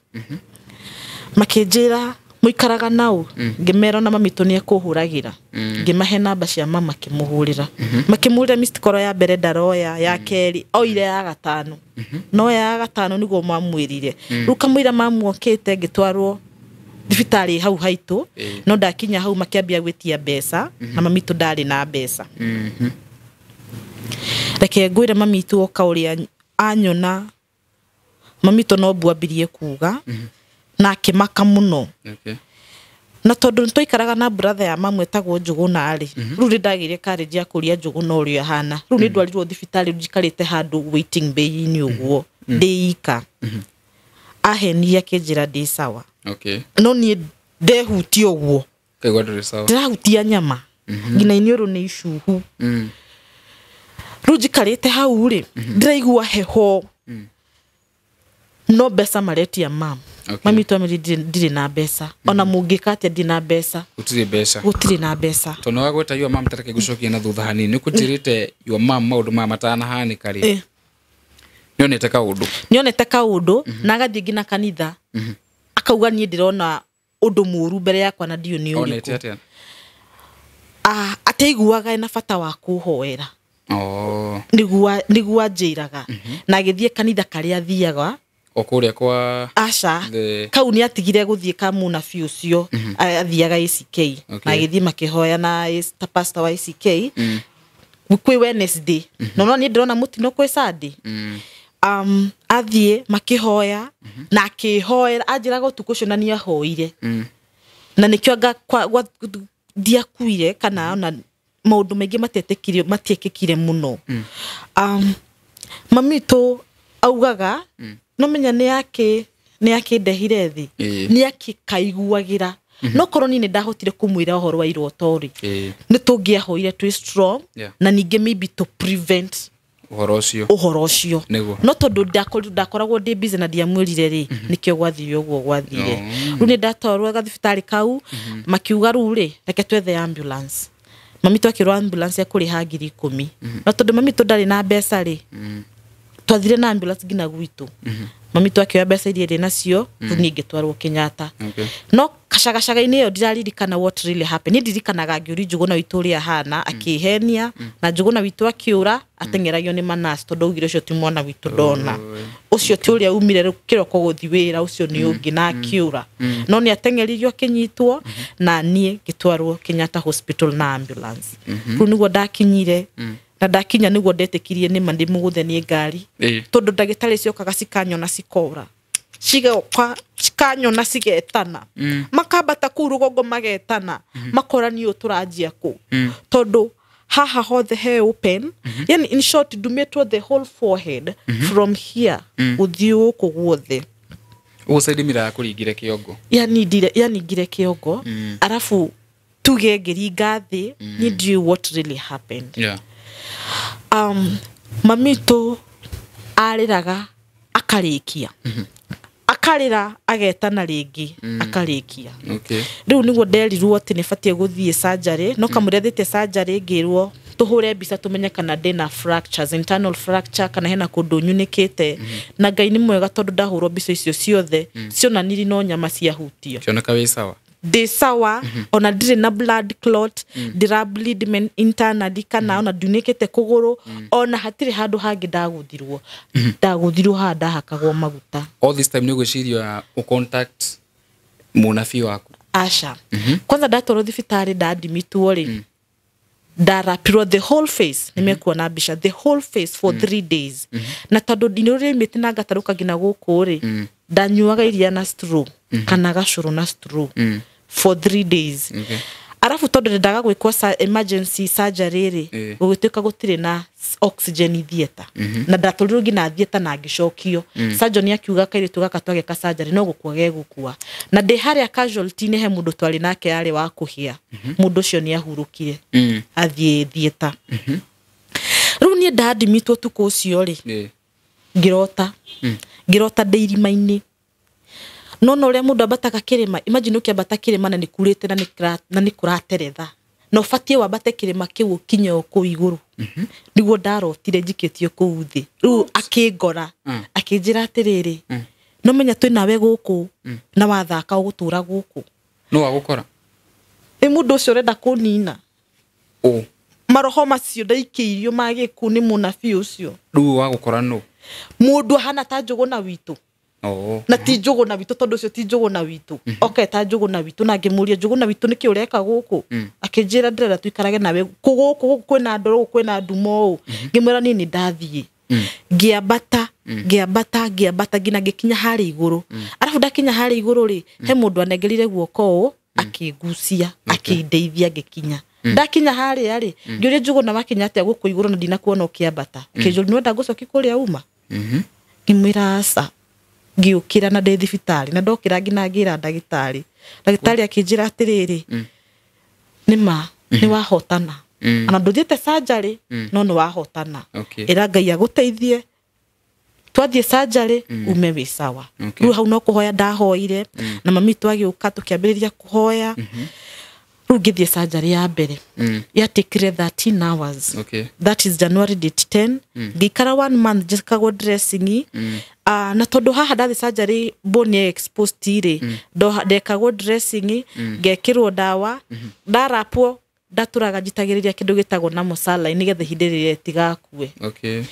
Makĩnjĩra mũikaraga nau, ngĩmera ona mami tũ nĩ ekũhũragĩra. Ngĩmahe namba cia mama, makĩmũhũrĩra, makĩmũhũrĩra missed call ya mbere ndaroya, ya kerĩ oire, ya gatano no ya gatano nĩguo mamwĩrire. Rĩu kamũira mamu okĩte ngĩtwarwo thibitarĩ hau haitũ. No ndakinya hau makĩambia gwĩtia mbeca na mami tũ ndarĩ na mbeca. Reke ngwĩre, mami tu oka ũrĩa anyona, mami tũ no mbu ambirie kuga na akĩmaka mũno. Na tondũ nĩ twaikaraga na brother ya mamu etagwo Njũgũna rĩ, rĩu nĩ ndagĩire courage ya kũria Njũgũna ũrĩa ahana. Rĩu nĩ ndwarirwo thibitarĩ, rĩu njikarĩte handũ waiting bay-inĩ ũguo ndĩ ika. Ahenirie akĩnjĩra ndĩ sawa. No niĩ ndehutia ũguo Kaigua ndũrĩ sawa. Ndĩrahutia nyama nginya iniũrũ nĩ icuhu. Rĩu njikarĩte hau rĩ, ndĩraigua heho, no mbeca maretia mam. Mami twamĩri ndirĩ na mbeca, ona mũngĩka atĩa ndirĩ na mbeca. Gũtirĩ mbeca. Gũtirĩ na mbeca. Tondũ wagweta your mom, tareke ngũcokie na thutha hanini. Nĩ kũnjĩrĩte your mom maũndũ maya matanahanĩka rĩ, nĩonete kaũndũ. Nĩonete kaũndũ na agathiĩ nginya kanitha akauga niĩ ndĩrona ũndũ mũũru mbere yakwa na ndiũ nĩ Onete ũrĩkũ. atĩa? Ah, ateiguaga ena bata wa kũhoera. Oh. Nĩguo anjĩraga, na agĩthiĩ kanitha karĩa athiaga. O kũrĩa kwa aca kau nĩ atigire gũthiĩ ka mũnabii ũcio, athiaga ACK. Na agĩthiĩ makĩhoya na ta pastor wa ACK kwĩ Wednesday, no niĩ ndĩrona mũtino kwĩ Sunday. Athiĩ makĩhoya na akĩhoera, anjĩraga ũtukũ ũcio na nĩ ahoire na nĩkĩo anga ndiakuire kana ona maũndũ maingĩ matietĩkire matiĩkĩkire mũno. Mami witũ augaga no menya nĩ akĩndehire thĩ, nĩ akĩkaiguagĩra, no korwo niĩ nĩ ndahotire kũmwĩra ũhoro wa iroto rĩ, nĩ tũngĩahoire twĩ strong na ningĩ maybe to prevent ũhoro ũcio. Ũhoro ũcio. No tondũ ndakoragwo ndĩ busy na ndiamwĩrire rĩ, nĩkĩo gwathire ũguo gwathire. Rĩu nĩ ndatwarwo gathibitarĩ kau, makiuga rĩu rĩ, reke twethe ambulance. Mami twakĩrwo ambulance ya kũrĩha 10,000, no tondũ mami tũ ndarĩ na mbeca rĩ, twathire na ambulance nginya gwitũ. Mami twakĩoya mbeca iria ĩrĩ nacio, rĩu niĩ ngĩtwarwo Kenyatta. No kacagacaga-inĩ ĩyo ndiraririkana what really happened. Niĩ ndirikanaga ngĩũria Njũgũna witũ ũrĩa ahana, akĩhenia na Njũgũna witũ akĩũra ateng'eragio nĩ manasi, tondũ augire ũcio ti mwana witũ ndona, ũcio ti ũrĩa umire rĩu kĩroko gũthi wĩra, ũcio nĩ ũngĩ, na akĩũra. No nĩ ateng'eririo akĩnyitwo na niĩ ngĩtwarwo Kenyatta Hospital na ambulance. Rĩu nĩguo ndakinyire, na ndakinya nĩguo ndetĩkirie nĩma ndĩmũgũthe nĩ ngari, tondũ ndagĩtarĩ ciokaga cikanyona cikora Cigoka cikanyona cigetana. Makambata kũu rũgongo magetana. Makora niĩ tũranjia kũ. Tondũ haha hothe he open. Yani in short ndumĩtwo the whole forehead from here gũthiĩ gũkũ guothe. Ũguo saidimira yakũringire kĩongo. Yaningire kĩongo. Arafu tuge ngĩringa thĩ, niĩ ndiũĩ what really happened. Yeah. Mamitũ arĩraga akarĩkia. Akarĩra agetana rĩngĩ akarĩkia. Okay. Rĩu nĩguo nderirwo atĩ nĩbatiĩ gũthiĩ surgery, no kamũira thiĩte surgery ngĩrwo tũhũre mbica tũmenye kana ndĩna fractures, internal fracture, kana hena kũndũ nyunĩkĩte. Na Ngai nĩ mwega tondũ ndahũrwo mbica icio ciothe cionanirie no nyama ciahutio. Kĩoneka wĩ sawa. Ndĩ sawa, ona ndirĩ na blood clot, ndĩra bleed men internally, kana ona ndiunĩkĩte kũgũrũ, ona hatirĩ handũ hangĩ ndagũthirwo. Ndagũthirwo haha ndahakagwo maguta. All this time nĩ ũgwĩciria ũ contact mũnabii waku? Aca. Kwanza ndatwarwo thibitarĩ ndadimitwo rĩ, ndarapirwo the whole face, nĩmekuona mbica, the whole face for 3 days. Na tondũ ndinũrĩrĩ mĩtĩ na ngatarũka nginya gũkũ rĩ, ndanyuaga iria na straw, kana gacũrũ na straw for 3 days. Okay. Arabu tondũ ndendaga gwĩkwo emergency surgery rĩ, gũgĩtuĩka gũtirĩ na oxygen theatre. Na ndatwarirwo nginya theatre na ngĩcokio. Surgeon akiuga kairĩtu gaka twageka surgery no gũkua gegũkua. Na ndĩ harĩa casualty-inĩ he mũndũ twarĩ nake arĩ wa kũhĩa. Mũndũ ũcio nĩ ahurũkire. Athiĩ theatre. Rĩu niĩ ndadimitwo ũtukũ ũcio rĩ, ngĩrota. Ngĩrota ndĩ irima-inĩ. No no ũrĩa mũndũ ambataga kĩrĩma, imagine ũkĩambata kĩrĩma na nĩ kurĩte na nĩ kũrateretha. Na ũbatiĩ wambate kĩrĩma kĩu ũkinye o kũu igũrũ. Nĩguo ndarotire njikĩtio kũu thĩ. Rĩu akĩngora, akĩnjĩra atĩrĩrĩ, no menya twĩ nawe gũkũ na wathaka ũgũtũra gũkũ. No wagũkora? Nĩ mũndũ ũcio ũrenda kũnina. Maroho macio ndaikĩirio ma gĩkuũ nĩ mũnabii ũcio. Rĩu wagũkora nũ? Mũndũ ahana ta Njũgũna witũ. Na ti Njũgũna witũ tondũ ũcio ti Njũgũna witũ. Oketa Njũgũna witũ na ngĩmũria Njũgũna witũ nĩkĩ ũreka gũkũ? Akĩnjĩra ndĩrenda tũikarage nawe gũkũ, gũkũ kwĩna ndoro, gũkũ kwĩna nduma ũũ. Ngĩmwĩra niĩ nĩ ndathiĩ. Ngĩambata, ngĩambata, ngĩambata nginya ngĩkinya harĩa igũrũ. Arabu ndakinya harĩa igũrũ rĩ, he mũndũ anengerire guoko ũũ, akĩngucia, akĩndeithia ngĩkinya. Ndakinya harĩa rĩ, ngĩũria Njũgũna wakinya atĩa gũkũ igũrũ na ndinakuona ũkĩambata. Akĩnjũria nĩwenda ngũcokie kũrĩa uma? Ngĩmwĩra aca. Ngĩũkĩra na ndĩ thibitarĩ na ndokĩra nginya ngĩra ndagĩtarĩ. Ndagĩtarĩ akĩnjĩra atĩrĩrĩ, nĩma nĩ wahotana. Ona ndũthiĩte surgery no nĩ wahotana. Ĩra Ngai agũteithie twathiĩ surgery ume wĩ sawa. Rĩu hau no kũhoya ndahoire na mami twagĩũka tũkĩambĩrĩria kũhoya. Rĩu ngĩthiĩ surgery ya mbere. Yatekire 13 hours. Okay. That is January date 10. Ngĩikara 1 month njĩkagwo dressing. Na tondũ haha ndathi surgery bone exposed rĩ, ndekagwo dressing, ngekĩrwo ndawa, ndarapwo ndatũraga njitagĩrĩria kĩndũ gĩtagwo na mũcala nĩgetha ihinda rĩrĩa ĩtigakue. Okay.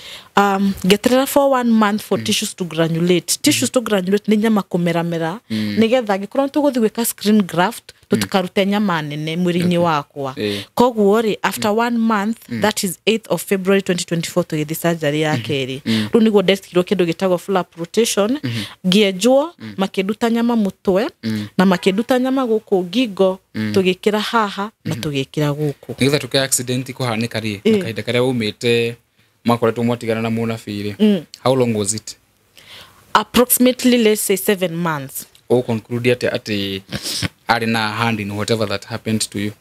Ngeterera for 1 month for tissues to granulate. Tissues to granulate nĩ nyama kũmeramera nĩgetha angĩkorwo nĩtũgũthiĩ gwĩka screen graft tũtikarute nyama nene mwĩrĩ-inĩ wakwa. Koguo rĩ, after 1 month, that is 8th of February 2024 tũgĩthiĩ surgery ya kerĩ. Rĩu nĩguo ndekirwo kĩndũ gĩtagwo flap rotation, ngĩenjwo, makĩnduta nyama mũtwe na makĩnduta nyama gũkũ ngingo, tũgĩkĩra haha na tũgĩkĩra gũkũ. Nĩgetha tũke accident kũhanĩka rĩ, na kahinda karĩa waumĩte makoretwo mwatigana na mũnabii rĩ, how long was it? Approximately let's say 7 months. O conclude atĩ arĩ na hand in whatever that happened to you?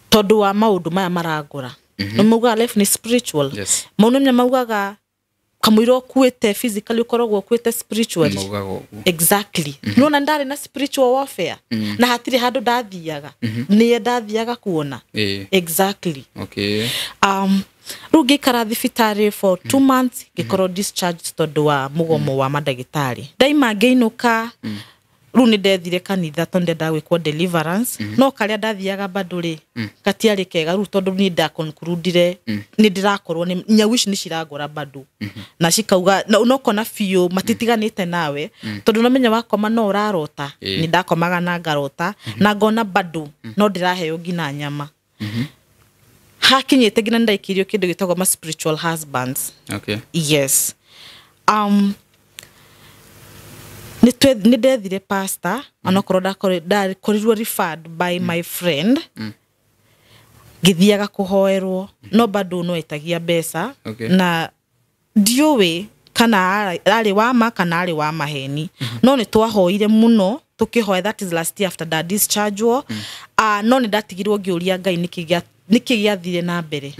Tondũ wa maũndũ maya marangora. Nĩ maugaga life nĩ spiritual. Yes. Maũndũ nĩ maugaga kamũira ũkuĩte physically ũkoragwo ũkuĩte spiritually. Maugaga ũguo. Exactly. Nĩwona ndarĩ na spiritual warfare. Na hatirĩ handũ ndathiaga. Nĩye ndathiaga kuona. Exactly. Okay. Rĩu ngĩikara thibitarĩ for 2 months ngĩkorwo discharged tondũ wa mũgomo wa mandagĩtarĩ. Ndaima ngĩinũka, rĩu nĩ ndethire kanitha tondũ ndendaga gwĩkwo deliverance, no karĩa ndathiaga bado rĩ, gatiarĩ kega rĩu tondũ niĩ ndaconcludire nĩ ndĩrakorwo nĩ nyau ici nĩ cirangora bado. Na cikauga na ũnokona biũ matitiganĩte nawe tondũ ũramenya wakoma no ũrarota. Nĩ ndakomaga na ngarota na ngona bado no ndĩraheo nginya nyama. Hakinyĩte nginya ndaikĩrio kĩndũ gĩtagwo ma spiritual husbands. Okay. Yes. Nĩ ndethire pastor, onokorwo ndakorirwo referred by my friend, ngĩthiaga kũhoerwo, no bado no etagia mbeca. Okay. Na ndiũĩ kana arĩ wa ma kana arĩ wa maheni, no nĩ twahoire mũno, tũkĩhoya. That is last year after nda dischargewo. No nĩ ndatigirwo ngĩũria Ngai nĩkĩ gĩathire na mbere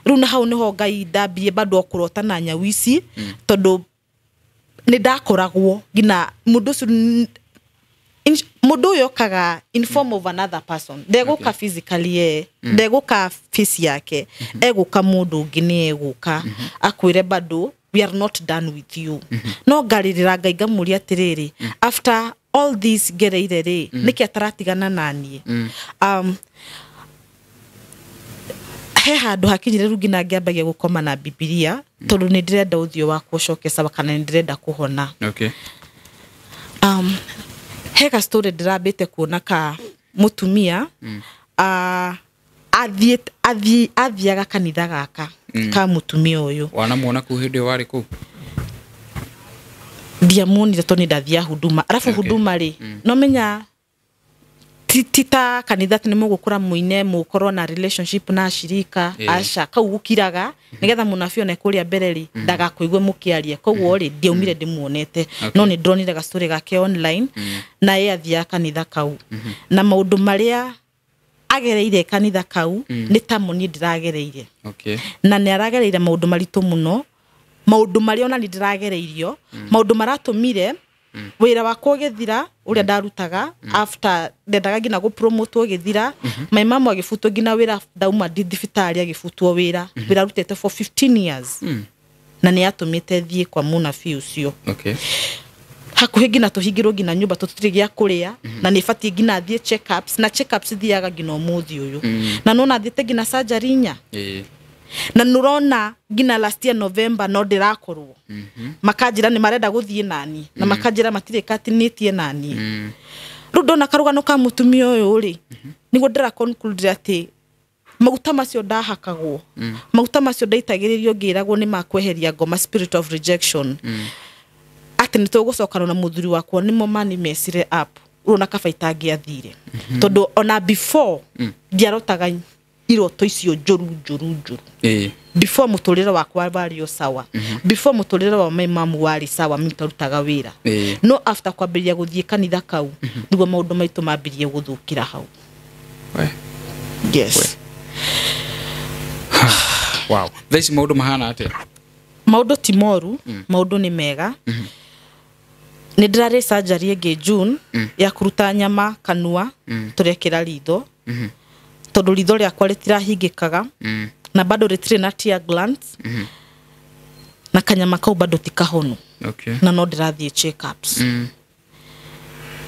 rĩu, na hau nĩho Ngai ndambirie bado o kũrota na nyau ici, tondũ nĩ ndakoragwo nginya mũndũ ũcio mũndũ ũyũ okaga in form of another person, ndegũka physically, ye ndegũka face yake, egũka mũndũ ũngĩ, nĩ egũka akwĩre bado we are not done with you. No ngarĩrĩra Ngai, ngamũria atĩrĩrĩ, after all this ngereire rĩ, nĩkĩ ataratigana naniĩ? He handũ hakinyire rĩu nginya ngĩambagia gũkoma na Bibilia, tondũ nĩ ndĩrenda ũthiũ wakwa ũcoke sawa, kana nĩ ndĩrenda kũhona. He ga story ndĩrambĩte kuona ka mũtumia athiaga kanitha gaka ka mũtumia ũyũ. Wanamuona kuu hĩndĩ ĩyo warĩ kũu? Ndiamuonire tondũ nĩ ndathia huduma arabu. Huduma rĩ, no menya ti ta kanitha atĩ nĩ mũgũkũra mũine, mũkorwo na relationship na ashirika. Aca, kau gũkiraga nĩgetha mũnabii one kũrĩa mbere rĩ, ndagakũigue mũkĩaria. Koguo rĩ, ndiaumire ndĩmuonete, no nĩ ndĩronire gastory gake online, na ye athiaga kanitha kau, na maũndũ marĩa agereire kanitha kau nĩ tamo niĩ ndĩragereire. Na nĩ aragereire maũndũ maritũ mũno, maũndũ marĩa ona nĩ ndĩragereirio, maũndũ maratũmire wĩra wakwa ũgĩthira ũrĩa ndarutaga after ndendaga nginya gũpromotwo ũgĩthira. My mama agĩbutwo nginya wĩra, ndauma thibitarĩ agĩbutwo wĩra, wĩra arutĩte for 15 years, na nĩ atũmĩte thiĩ kwa mũnabii ũcio. Hakuhĩ nginya tũhingĩrwo nginya nyũmba, tũtirĩ gĩa kũrĩa, na nĩ batiĩ nginya thiĩ checkups, na checkups thiaga nginya ũmũthĩ ũyũ, na nona thiĩte nginya surgery inya. Na nũrona nginya last year November no ndĩrakorwo makanjĩra nĩ marenda gũthiĩ nani, na makanjĩra matirĩ katinĩtie nani. Rĩu ndona karũgano ka mũtumia ũyũ rĩ, nĩguo ndĩra conclude atĩ maguta macio ndahakagwo, maguta macio ndaitagĩrĩrio ngĩragwo nĩ makweheria ngoma, spirit of rejection, atĩ nĩ tũgũcokana na mũthuri wakwa, nĩmo mani mecire up ũrona kaba itangĩathire, tondũ ona before ndiarotaga iroto icio njũru njũru njũru. Before mũtũrĩre wakwa warĩ o sawa, before mũtũrĩre wa my mom warĩ sawa, mimi tarutaga wĩra. No after kwambĩrĩria gũthiĩ kanitha kau, nĩguo maũndũ maitũ mambĩrĩrie gũthũkĩra hau. We. Yes. Wow, thaa ici maũndũ mahana atĩa? Maũndũ ti moru, maũndũ nĩ mega. Nĩ ndĩrarĩ surgery ĩngĩ June ya kũruta nyama kanua, tũrekĩra ritho, tondũ ritho rĩakwa rĩtirahingĩkaga, na bado rĩtirĩ na tear glands, na kanyama kau bado ti kahonu. Na no ndĩrathiĩ checkups.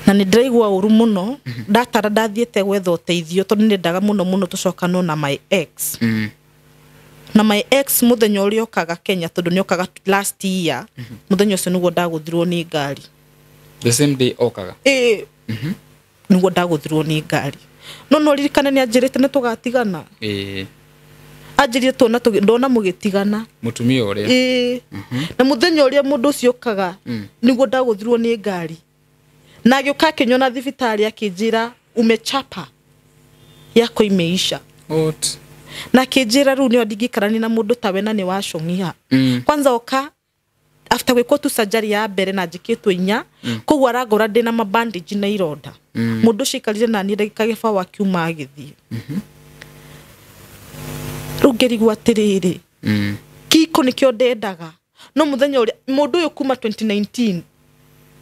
Na nĩ ndĩraigua ũru mũno ndatara ndathiĩte gwetha ũteithio, tondũ nĩ ndendaga mũno mũno tũcokanwo na my ex. Na my ex mũthenya ũrĩa okaga Kenya, tondũ nĩ okaga last year, mũthenya ũcio nĩguo ndagũthirwo nĩ ngari. The same day okaga? Ĩĩ, nĩguo ndagũthirwo nĩ ngari. No ririkane nĩ anjĩrĩte nĩ tũgatigana. Anjĩrire tuona ndona mũgĩtigana. Mũtumia ũrĩa? Ĩĩ, na mũthenya ũrĩa mũndũ ũcio okaga nĩguo ndagũthirwo nĩ ngari, na agĩũka akĩnyona thibitarĩ, akĩnjĩra umechapa yako imeisha. What? Na akĩnjĩra rĩu nĩo ndingĩikarania na mũndũ tawe, na nĩ wacong'iha. Kwanza oka after gwĩkwo tu surgery ya mbere na njĩkĩtwo inya, koguo arangora ndĩna mabandage na ironda. Mũndũ ũcio aikarire naniĩ ndagĩka gĩbaũ, akiuma agĩthiĩ. Rĩu ngĩrigwo atĩrĩrĩ, kiko nĩkĩo ndendaga, no mũthenya ũrĩa mũndũ ũyũ kuma 2019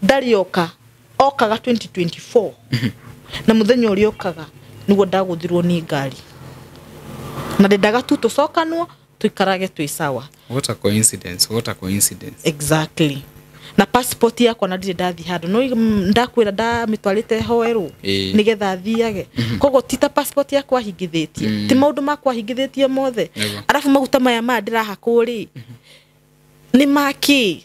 ndarĩ oka, okaga 2024, na mũthenya ũrĩa okaga nĩguo ndagũthirwo nĩ ngari, na ndendaga tu tũcokanwo, tũikarage twĩ sawa. What a coincidence, what a coincidence. Exactly. Na passport yakwa na ndirĩ ndathiĩ handũ, no ndakwĩra ndamĩtwarĩte hoerwo nĩgetha thiage, koguo ti ta passport yakwa hingithĩtie, ti maũndũ makwa hingithĩtie mothe. Arabu maguta maya ndĩrahakwo rĩ, nĩ makĩ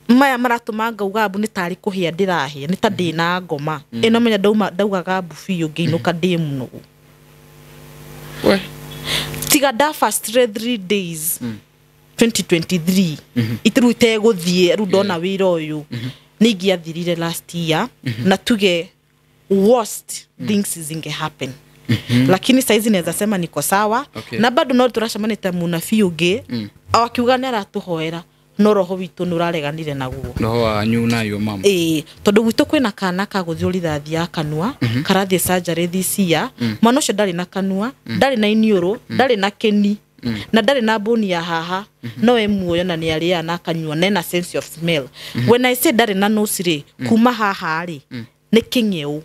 maya maratũma ngauga mbu nĩ tarĩ kũhĩa ndĩrahĩa, nĩ ta ndĩna ngoma ĩno, menya ndauma ndaugaga mbu biũ, ngĩinũka ndĩ mũnogu. We. Tiga nda fast 3 days 2023 itiru itegũthiĩ, rĩu ndona wĩra ũyũ. Nĩ ingĩathirire last year na tuge worst things zinge happen, lakini saizi naweza sema niko sawa. Okay. Na bado no tũracemanĩte mũnabii ũngĩ akiuga nĩ aratũhoera, no roho witũ nĩ ũrareganire naguo. Roho wanyu na your mom. Ĩĩ, tondũ gwitũ kwĩna kana kagũthiũ rithathi ya kanua, karathiĩ surgery this year. Mwana ũcio ndarĩ na kanua, ndarĩ na iniũrũ, ndarĩ na kĩni na ndarĩ na mbũni ya haha, no e muoyo na nĩ arĩaga na akanyua na ena sense of smell. When I say ndarĩ na nose rĩ, kuma haha rĩ nĩ kĩng'eũ,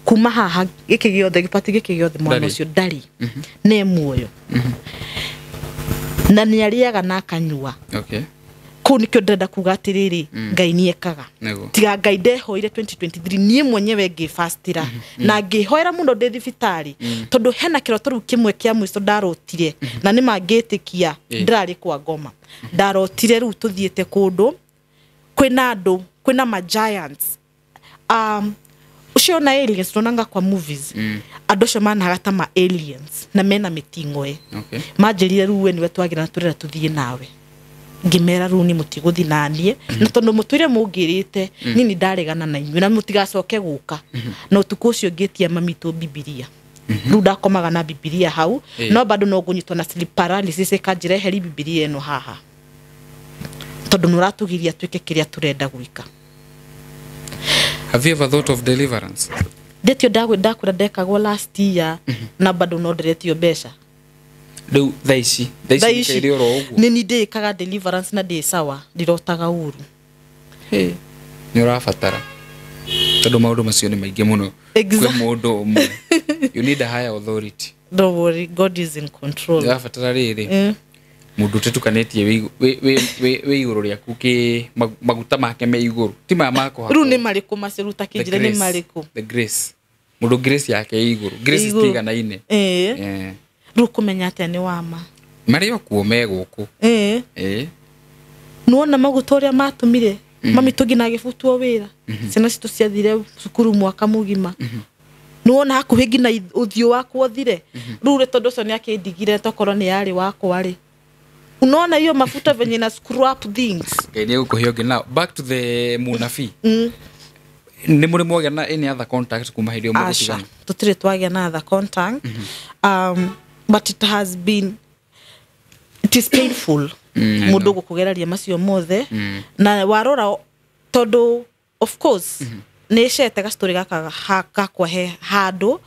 kuma haha gĩkĩ gĩothe, gĩbati gĩkĩ gĩothe, mwana Ndarĩ. ũcio ndarĩ na e muoyo na nĩ arĩaga na akanyua. Kũu nĩkĩo ndĩrenda kuga atĩrĩrĩ, Ngai nĩ ekaga. Nĩguo. Tiga Ngai ndehoire 2023 niĩ mwenyewe ngĩbastĩra na ngĩhoera mũno ndĩ thibitarĩ, tondũ hena kĩroto rĩu kĩmwe kĩa mũico ndarotire na nĩ mangĩtĩkia. Ndĩrarĩ kwa ngoma, ndarotire rĩu tũthiĩte kũndũ kwĩna andũ, kwĩna ma giants, ũcio na aliens tuonanga kwa movies. Andũ acio managa ta ma aliens na mena mĩting'oe. Manjĩrire rĩu we nĩwe twagĩra na tũrenda tũthiĩ nawe. Ngĩmera rĩu nĩ mũtigũthiĩ naniĩ, na tondũ mũtũire mũngĩrĩte niĩ nĩ ndaregana na inyuĩ na mũtigacoke gũka. Na ũtukũ ũcio ngĩtia mamitũ Bibilia, rĩu ndakomaga na Bibilia hau. No bado no ngũnyitwo na sleep paralysis ĩkanjĩra eheri Bibilia ĩno haha, tondũ nĩ ũratũgiria twĩke kĩrĩa tũrenda gwĩka. Have you ever thought of deliverance? Ndĩtio ndakwĩra ndekagwo last year na bado no ndĩretio mbeca. Rĩu thaa ici, thaa Thaa ici ici nĩkaire oro ũguo? Nĩ ni ndĩkaga deliverance na ndĩ sawa, ndirotaga ũru. Nĩ ũrabatara, tondũ maũndũ macio nĩ maingĩ mũno kwĩ mũndũ ũmwe. You need a higher authority. Don't worry, God is in control. Nĩ ũrabatara rĩrĩ mũndũ ũtetukanĩtie wĩ igũrũ rĩaku kĩ maguta make me igũrũ, ti maya makũhakwo. Rĩu nĩ marĩkũ macio rĩu? Ta The kĩnjĩre nĩ grace, marĩkũ. The grace, mũndũ grace yake ĩ igũrũ, grace Igũrũ. itiiganaine. Rĩu kũmenya atĩa nĩ wama? Marĩ o kuo me gũkũ. Nĩwona maguta ũrĩa matũmire mami tũngi na agĩbutwo wĩra, ciana citũ ciathire cukuru mwaka mũgima. Nĩwona hakuhĩ nginya ũthiũ wakwa ũthire. Rĩu rĩ, tondũ ũcio nĩ akĩndigire, tokorwo nĩ yarĩ wakwa rĩ, unaona hiyo mafuta venye na screw up things. Ngai nĩ egũkũhe ũngĩ. Now back to the mũnabii. Nĩ mũrĩ mwagĩa na any other contact kuma hĩndĩ ĩyo Asha, mũgũtigana? tutire twagĩa na other contact, but it has been, it is painful I mũndũ know. gũkũgeraria macio mothe na warora, tondũ of course nĩ cete gastori gaka gakwa he handũ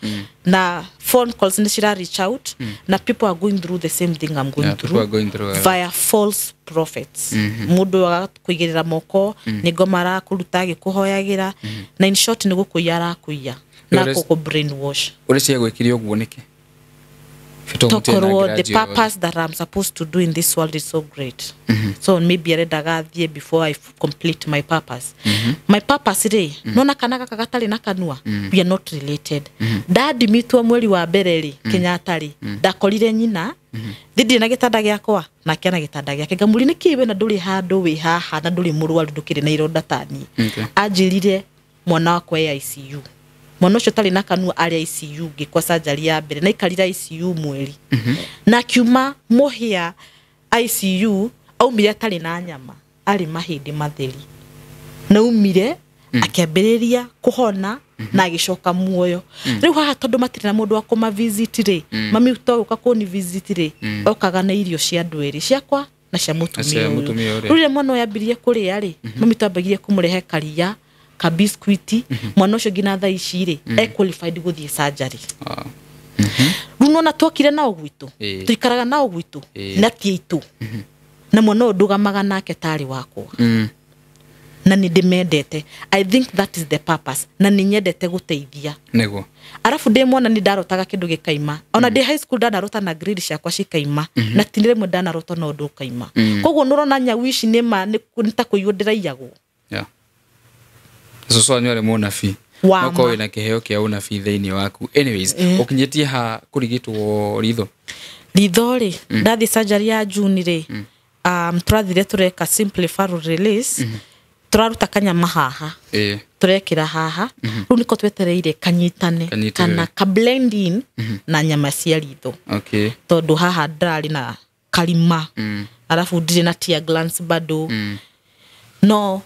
na phone calls nĩ cira reach out na people are going through the same thing I'm going Yeah, people through are going through, via false prophets. Mũndũ agakũigĩrĩra moko, nĩ ngoma arakũruta agĩkũhoyagĩra, na in short nĩ gũkũiya arakũiya na gũkũ brainwash. Ũrĩa ciagwĩkire ũguo nĩkĩ? Bata ũmũtĩe na Tokorwo njĩra the njega. purpose that I'm supposed to do in this world is so great, so maybe arendaga thiĩ before I complete my purpose. My purpose rĩ, nona kana gaka gatarĩ na kanua, we are not related. Ndadimitwo mweri wa mbere rĩ Kenyatta rĩ, ndakorire nyina thi ndirĩ na gĩtanda gĩakwa nake ana gĩtanda gĩake. Ngamũria nĩkĩ we na ndũrĩ handũ wĩ haha na ndũrĩ mũrwaru, ndũkĩrĩ na ironda tani? Anjĩrire mwana wakwa e ICU. Mwana ũcio ũtarĩ na kanua arĩ ICU. Ngĩkwa surgery ya mbere na ikarire ICU mweri na akiuma mũhĩa ICU, aumire atarĩ na nyama, arĩ mahĩndĩ matheri, na umire akĩambĩrĩria kũhona na agĩcoka muoyo. Rĩu haha tondũ matirĩ na mũndũ wa kũma visit rĩ, mami to gũka kũni visit rĩ, okaga na irio cia andũ erĩ, ciakwa na cia mũtumia Cia ũyũ. mũtumia ũrĩa. Rĩu rĩrĩa mwana ũyũ ambirie kũrĩa rĩ, mami twambagirie kũmũrehe karia ka biscuit. Mwana ũcio nginya thaa ici rĩ e qualified gũthiĩ surgery. Rĩu nona twokire nao gwitũ, tũikaraga nao gwitũ na ti aitũ, na mwana ũyũ ndũgamaga nake tarĩ wakwa na nĩ ndĩmendete. I think that is the purpose, na nĩ nyendete gũteithia. Arabu ndĩ mwana nĩ ndarotaga kĩndũ gĩkaima. Ona ndĩ high school ndanarota na grade ciakwa cikaima, na ti rĩmwe ndanarota na ũndũ ũkaima. Koguo nĩũrona nyau ici nĩ ma nĩ ta kũiywo ndĩraiyagwo. Cũcũ wanyu arĩ mũnabii. Wa no korwo ma. wĩna kĩheo kĩa ũnabii thĩinĩ waku. Anyways, ũkinyĩtie ha kũrigitwo ritho? Ritho rĩ, ndathiĩ surgery ya June rĩ, tũrathire tũreka simple furrow release, tũraruta kanyama haha, turekĩra haha. Rĩu nĩko twetereire kanyitane Kanyitĩrĩre. kana ka blend in na nyama cia ritho, tondũ haha ndarĩ na karima, arabu ndirĩ na tear glands bado. No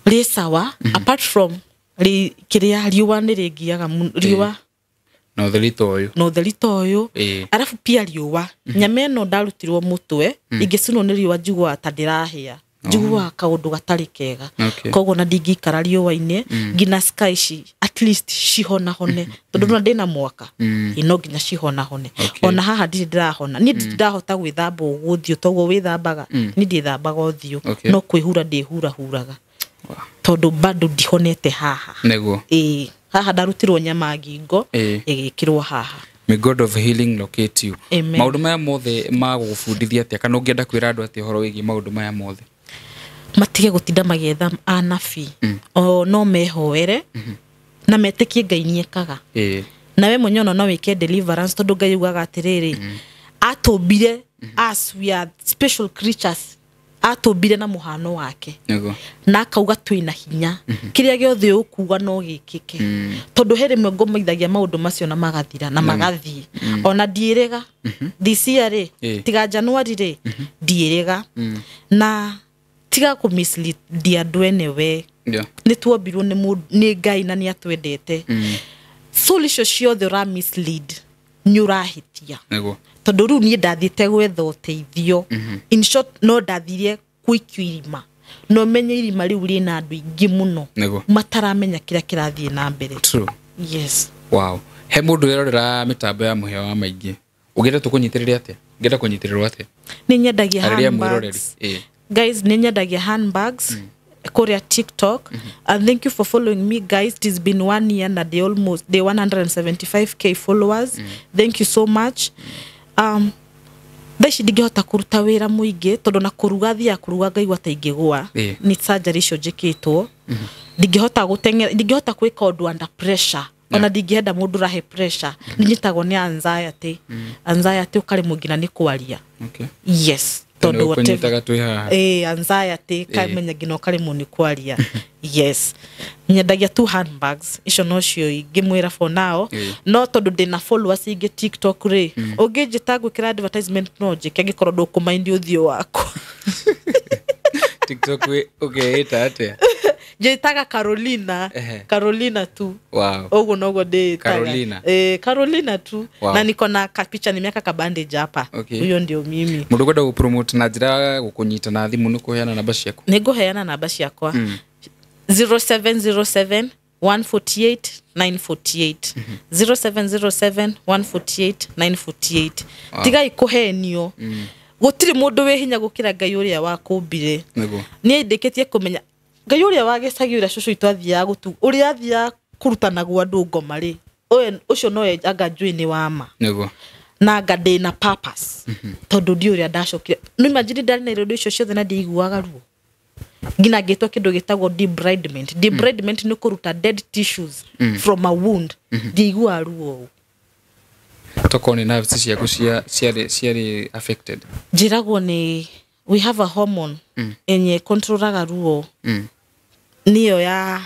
Rĩ sawa, apart from kĩrĩa riũa nĩ rĩngiaga riũa na ũtheri ta ũyũ. Na ũtheri ta ũyũ. Arabu pia riũa, nyama ĩno ndarutirwo mũtwe, ingĩcinwo nĩ riũa njiguaga ta ndĩrahĩa, njiguaga kaũndũ gatarĩ kega. Koguo na ndingĩikara riũa-inĩ nginya sky ici at least cihonahone, tondũ no ndĩna mwaka, no nginya cihonahone. Ona haha ndirĩ ndĩrahona, niĩ ndirĩ ndahota gwĩthamba ũguo ũthiũ toguo wĩthambaga, niĩ ndiĩthambaga ũthiũ, no kwĩhura ndĩhurahuraga tondũ bado ndihonete haha. Nĩguo. Ĩĩ, haha ndarutirwo nyama ngingo ĩgĩkĩrwo haha. May God of healing locate you. Amen. Maũndũ maya mothe magũgũbundithia atĩa, kana ũngĩenda kwĩra andũ atĩa ũhoro wĩgiĩ maũndũ maya mothe? Matige gũtinda magĩetha anabii, o no mehoere na metĩkie Ngai nĩekaga. Nawe mwenyewe ona no wĩke deliverance, tondũ Ngai augaga atĩrĩrĩ, atũmbire as we are special creatures, atũmbire na mũhano wake. Na akauga twĩna hinya, kĩrĩa gĩothe ũkuga no gĩkĩke, tondũ he rĩmwe ngomaithagia maũndũ macio na magathira na magathiĩ. Ona ndiĩrĩga this year rĩ, tiga January rĩ, ndiĩrĩga na tiga kũ mislead andũ anyway. Nĩ tuombirwo nĩ Ngai na nĩ atwendete. Soul icio ciothe ũra mislead nĩ ũrahĩtia. Tondũ rĩu niĩ ndathiĩte gwetha ũteithio. In short, no ndathire gũikio irima, no menye irima rĩu rĩna andũ aingĩ mũno mataramenya kĩrĩa kĩrathiĩ na mbere. True. Yes. Wow. He mũndũ ũrerorera mĩtambo ya mũhĩa wa maingĩ, ũngĩenda tũkũnyitĩrĩre atĩa? Ũngĩenda kũnyitĩrĩrwo atĩa? Nĩ nyendagia handbags. Guys, nĩ nyendagia handbags kũrĩa TikTok. And thank you for following me, guys. It has been 1 year na they almost they 175k followers. Thank you so much. Thaa ici ndingĩhota kũruta wĩra mũingĩ tondũ na kũruga thiaga kũruga ngaigua ta ingĩgũa nĩ surgery icio njĩkĩtwo. Ndingĩhota gũteng'era, ndingĩhota gwĩka ũndũ under pressure. Ona ndingĩenda mũndũ ũrahe pressure, nĩnyitagwo nĩ anxiety. Anxiety ũkaremwo nginya nĩ kwaria. Yes, tondũ whatever anxiety kamenya nginya ũkaremwo nĩ kwaria. Yes, nyendagia 2 handbags icio nocio ingĩmwĩra for now. No tondũ ndĩna followers ingĩ TikTok rĩ, ũngĩnjĩta gwĩkĩra advertisement no njĩke angĩkorwo ndũkũmaindi ũthiũ wakwa. TikTok ũkeĩta atĩa? Njĩtaga Carolina. Carolina tu. Wow. Ũguo noguo ndĩĩtaga. Carolina. Carolina tu. Wow. Na niko na kapicha nimeka ka bandage hapa. Huyo ndio mimi. Mũndũ ũkwenda gũpromote na njĩra ya gũkũnyita na thimũ nĩ kũheana namba ciaku? Nĩ ngũheana namba ciakwa. 0707 148 948. 0707 148 948. Tigai kũhenio. Gũtirĩ mũndũ wĩ hinya gũkĩra Ngai ũrĩa wakũmbire. Niĩ ndĩkĩtie kũmenya Ngai ũrĩa wa gĩcagi ũrĩa cũcũ witũ athiaga gũtu, ũrĩa athiaga kũrutanagwo andũ ngoma rĩ, ũcio nowe anga njũĩ nĩ wa ma. Na anga ndĩna purpose. Tondũ ndiũĩ ũrĩa ndacokire. No imagine ndarĩ na ironda icio ciothe na ndiaiguaga ruo. Nginya ngĩtwo kĩndũ gĩtagwo debridement. Debridement nĩ kũruta dead tissues from a wound. Ndiaiguaga ruo. Tokorwo nĩ nerves ciaku ciarĩ affected. Njĩragwo nĩ we have a hormone enye controlaga ruo. Niyo ya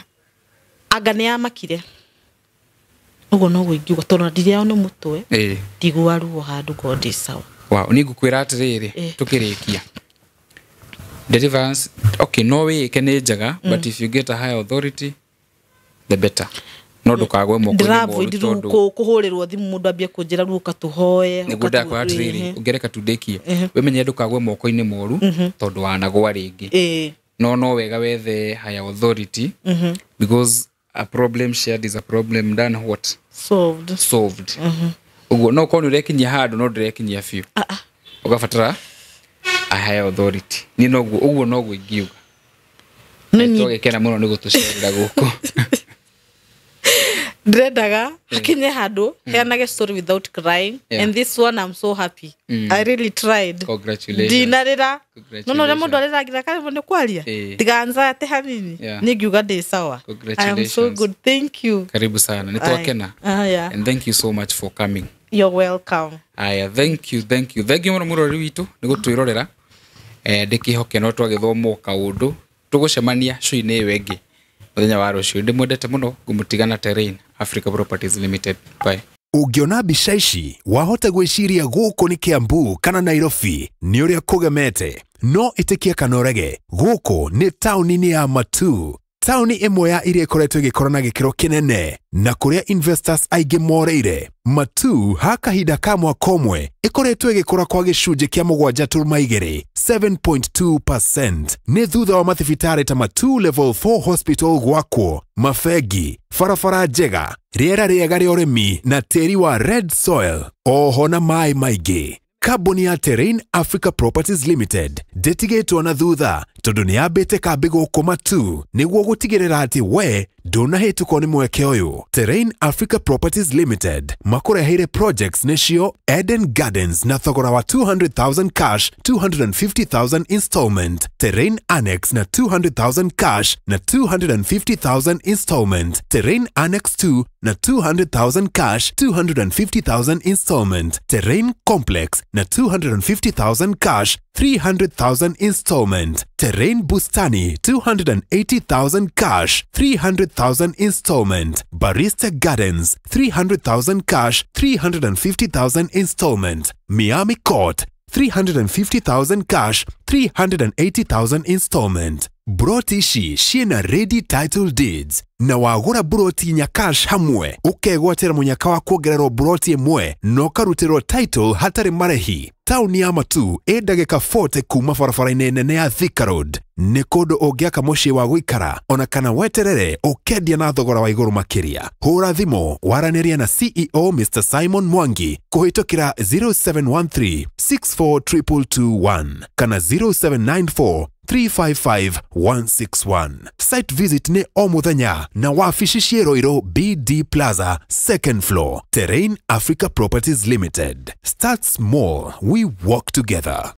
anga nĩ yamakire. Ũguo noguo ingiuga tondũ ndirĩao nĩ mũtwe, ndigua ruo handũ ngorwo ndĩ sawa. Wow, nĩ ngũkwĩra atĩrĩrĩ, tũkĩrĩkia. Deliverance, okay, no wĩke nĩ njega, but if you get a higher authority, the better. No ndũkagwe moko-inĩ moru tondũ kũhũrĩrwo thimũ mũndũ ambie kũnjĩra ruo ũkatũhoe. Nĩguo ndakwĩra atĩrĩrĩ, ũngĩreka tu ndĩkie, wĩmenye ndũkagwe moko-inĩ moru tondũ wanagwa rĩngĩ. No wega wethe higher authority, because a problem shared is a problem done what? Solved. Solved. Ũguo no korwo nĩ ũrekinyia handũ no ndũrekinyia biũ. Ũgabatara a higher authority. Niĩ noguo ũguo noguo ingiuga. Nĩ twagĩkena mũno nĩ gũtũcerera gũkũ. Ndĩrendaga hakinye handũ heanage story without crying. And this one I'm so happy. I really tried. Congratulations. Ndinarĩra. No no ũrĩa mũndũ arĩragira karĩmwo nĩ kwaria. Tiga anxiety hanini. Niĩ ngiuga ndĩ sawa. I am so good. Thank you. Karibu sana. Nĩ twakena. And thank you so much for coming. You're welcome. Aya, thank you, thank you. Thank you mũno mũrori witũ nĩ gũtwĩrorera. Ndĩkĩhoke no twagĩthoma kaũndũ. Tũgũcemania show-inĩ ĩyo ĩngĩ mũthenya wa rũciũ. Ndĩmwendete mũno, ngũmũtigana Terrain Africa Properties Limited. Bye. Ũngĩona mbica ici wahota gwĩciria gũkũ nĩ Kiambu kana Nairobi nĩ ũrĩa kũgemete, no ĩtĩkia kana ũrege, gũkũ nĩ taũni-inĩ ya Matu. Taũni ĩmwe ya iria ĩkoretwo ĩgĩkũra na gĩkĩro kĩnene na kũrĩa investors aingĩ moreire. Matu ha kahinda ka mwaka ũmwe ĩkoretwo ĩgĩkũra kwa gĩcunjĩ kĩa 7.2, 7.2%. Nĩ thutha wa mathibitarĩ ta Matu Level 4 Hospital gwakwo, mabengi, barabara njega, rĩera rĩega rĩa ũrĩmi na tĩri wa red soil, oho na maĩ maingĩ. Kambuni ya Terrain Africa Properties Limited ndĩtigĩtwo na thutha tondũ nĩ yambĩte kambĩ gũkũ Matu nĩguo gũtigĩrĩra atĩ we ndũnahĩtũkwo nĩ mweke ũyũ. Terrain Africa Properties Limited makũreheire projects nĩcio Eden Gardens na thogora wa 200,000 cash, 250,000 installment, Terrain Annex na 200,000 cash na 250,000 installment, Terrain Annex 2 na 200,000 cash, 250,000 installment, Terrain Complex na 250,000 cash, 300,000 installment, Terrain Bustani 280,000 cash, 300,000 installment, Barista Gardens 300,000 cash, 350,000 installment, Miami Court 350,000 cash, 380,000 installment. Broti ici ciĩna ready title deeds na wagũra buroti inya cash hamwe ũkegwatĩra mũnyaka wa kuongererwo buroti ĩmwe na ũkarutĩrwo title hatarĩ marĩhi. Taũni ya Matu ĩ ndagĩka 40 kuma barabara-inĩ nene ya Thika Road. Nĩ kũndũ ũngĩaka mũciĩ wa gũikara ona kana weterere ũkendia na thogora wa igũrũ makĩria. Hũra thimũ waranĩria na CEO Mr. Simon Mwangi kũhĩtũkĩra 0713 642221 kana 0794 355 161. Site visit nĩ o mũthenya na wabici ciĩ Ruiru BD Plaza, second floor. Terrain Africa Properties Limited. Start small, we work together.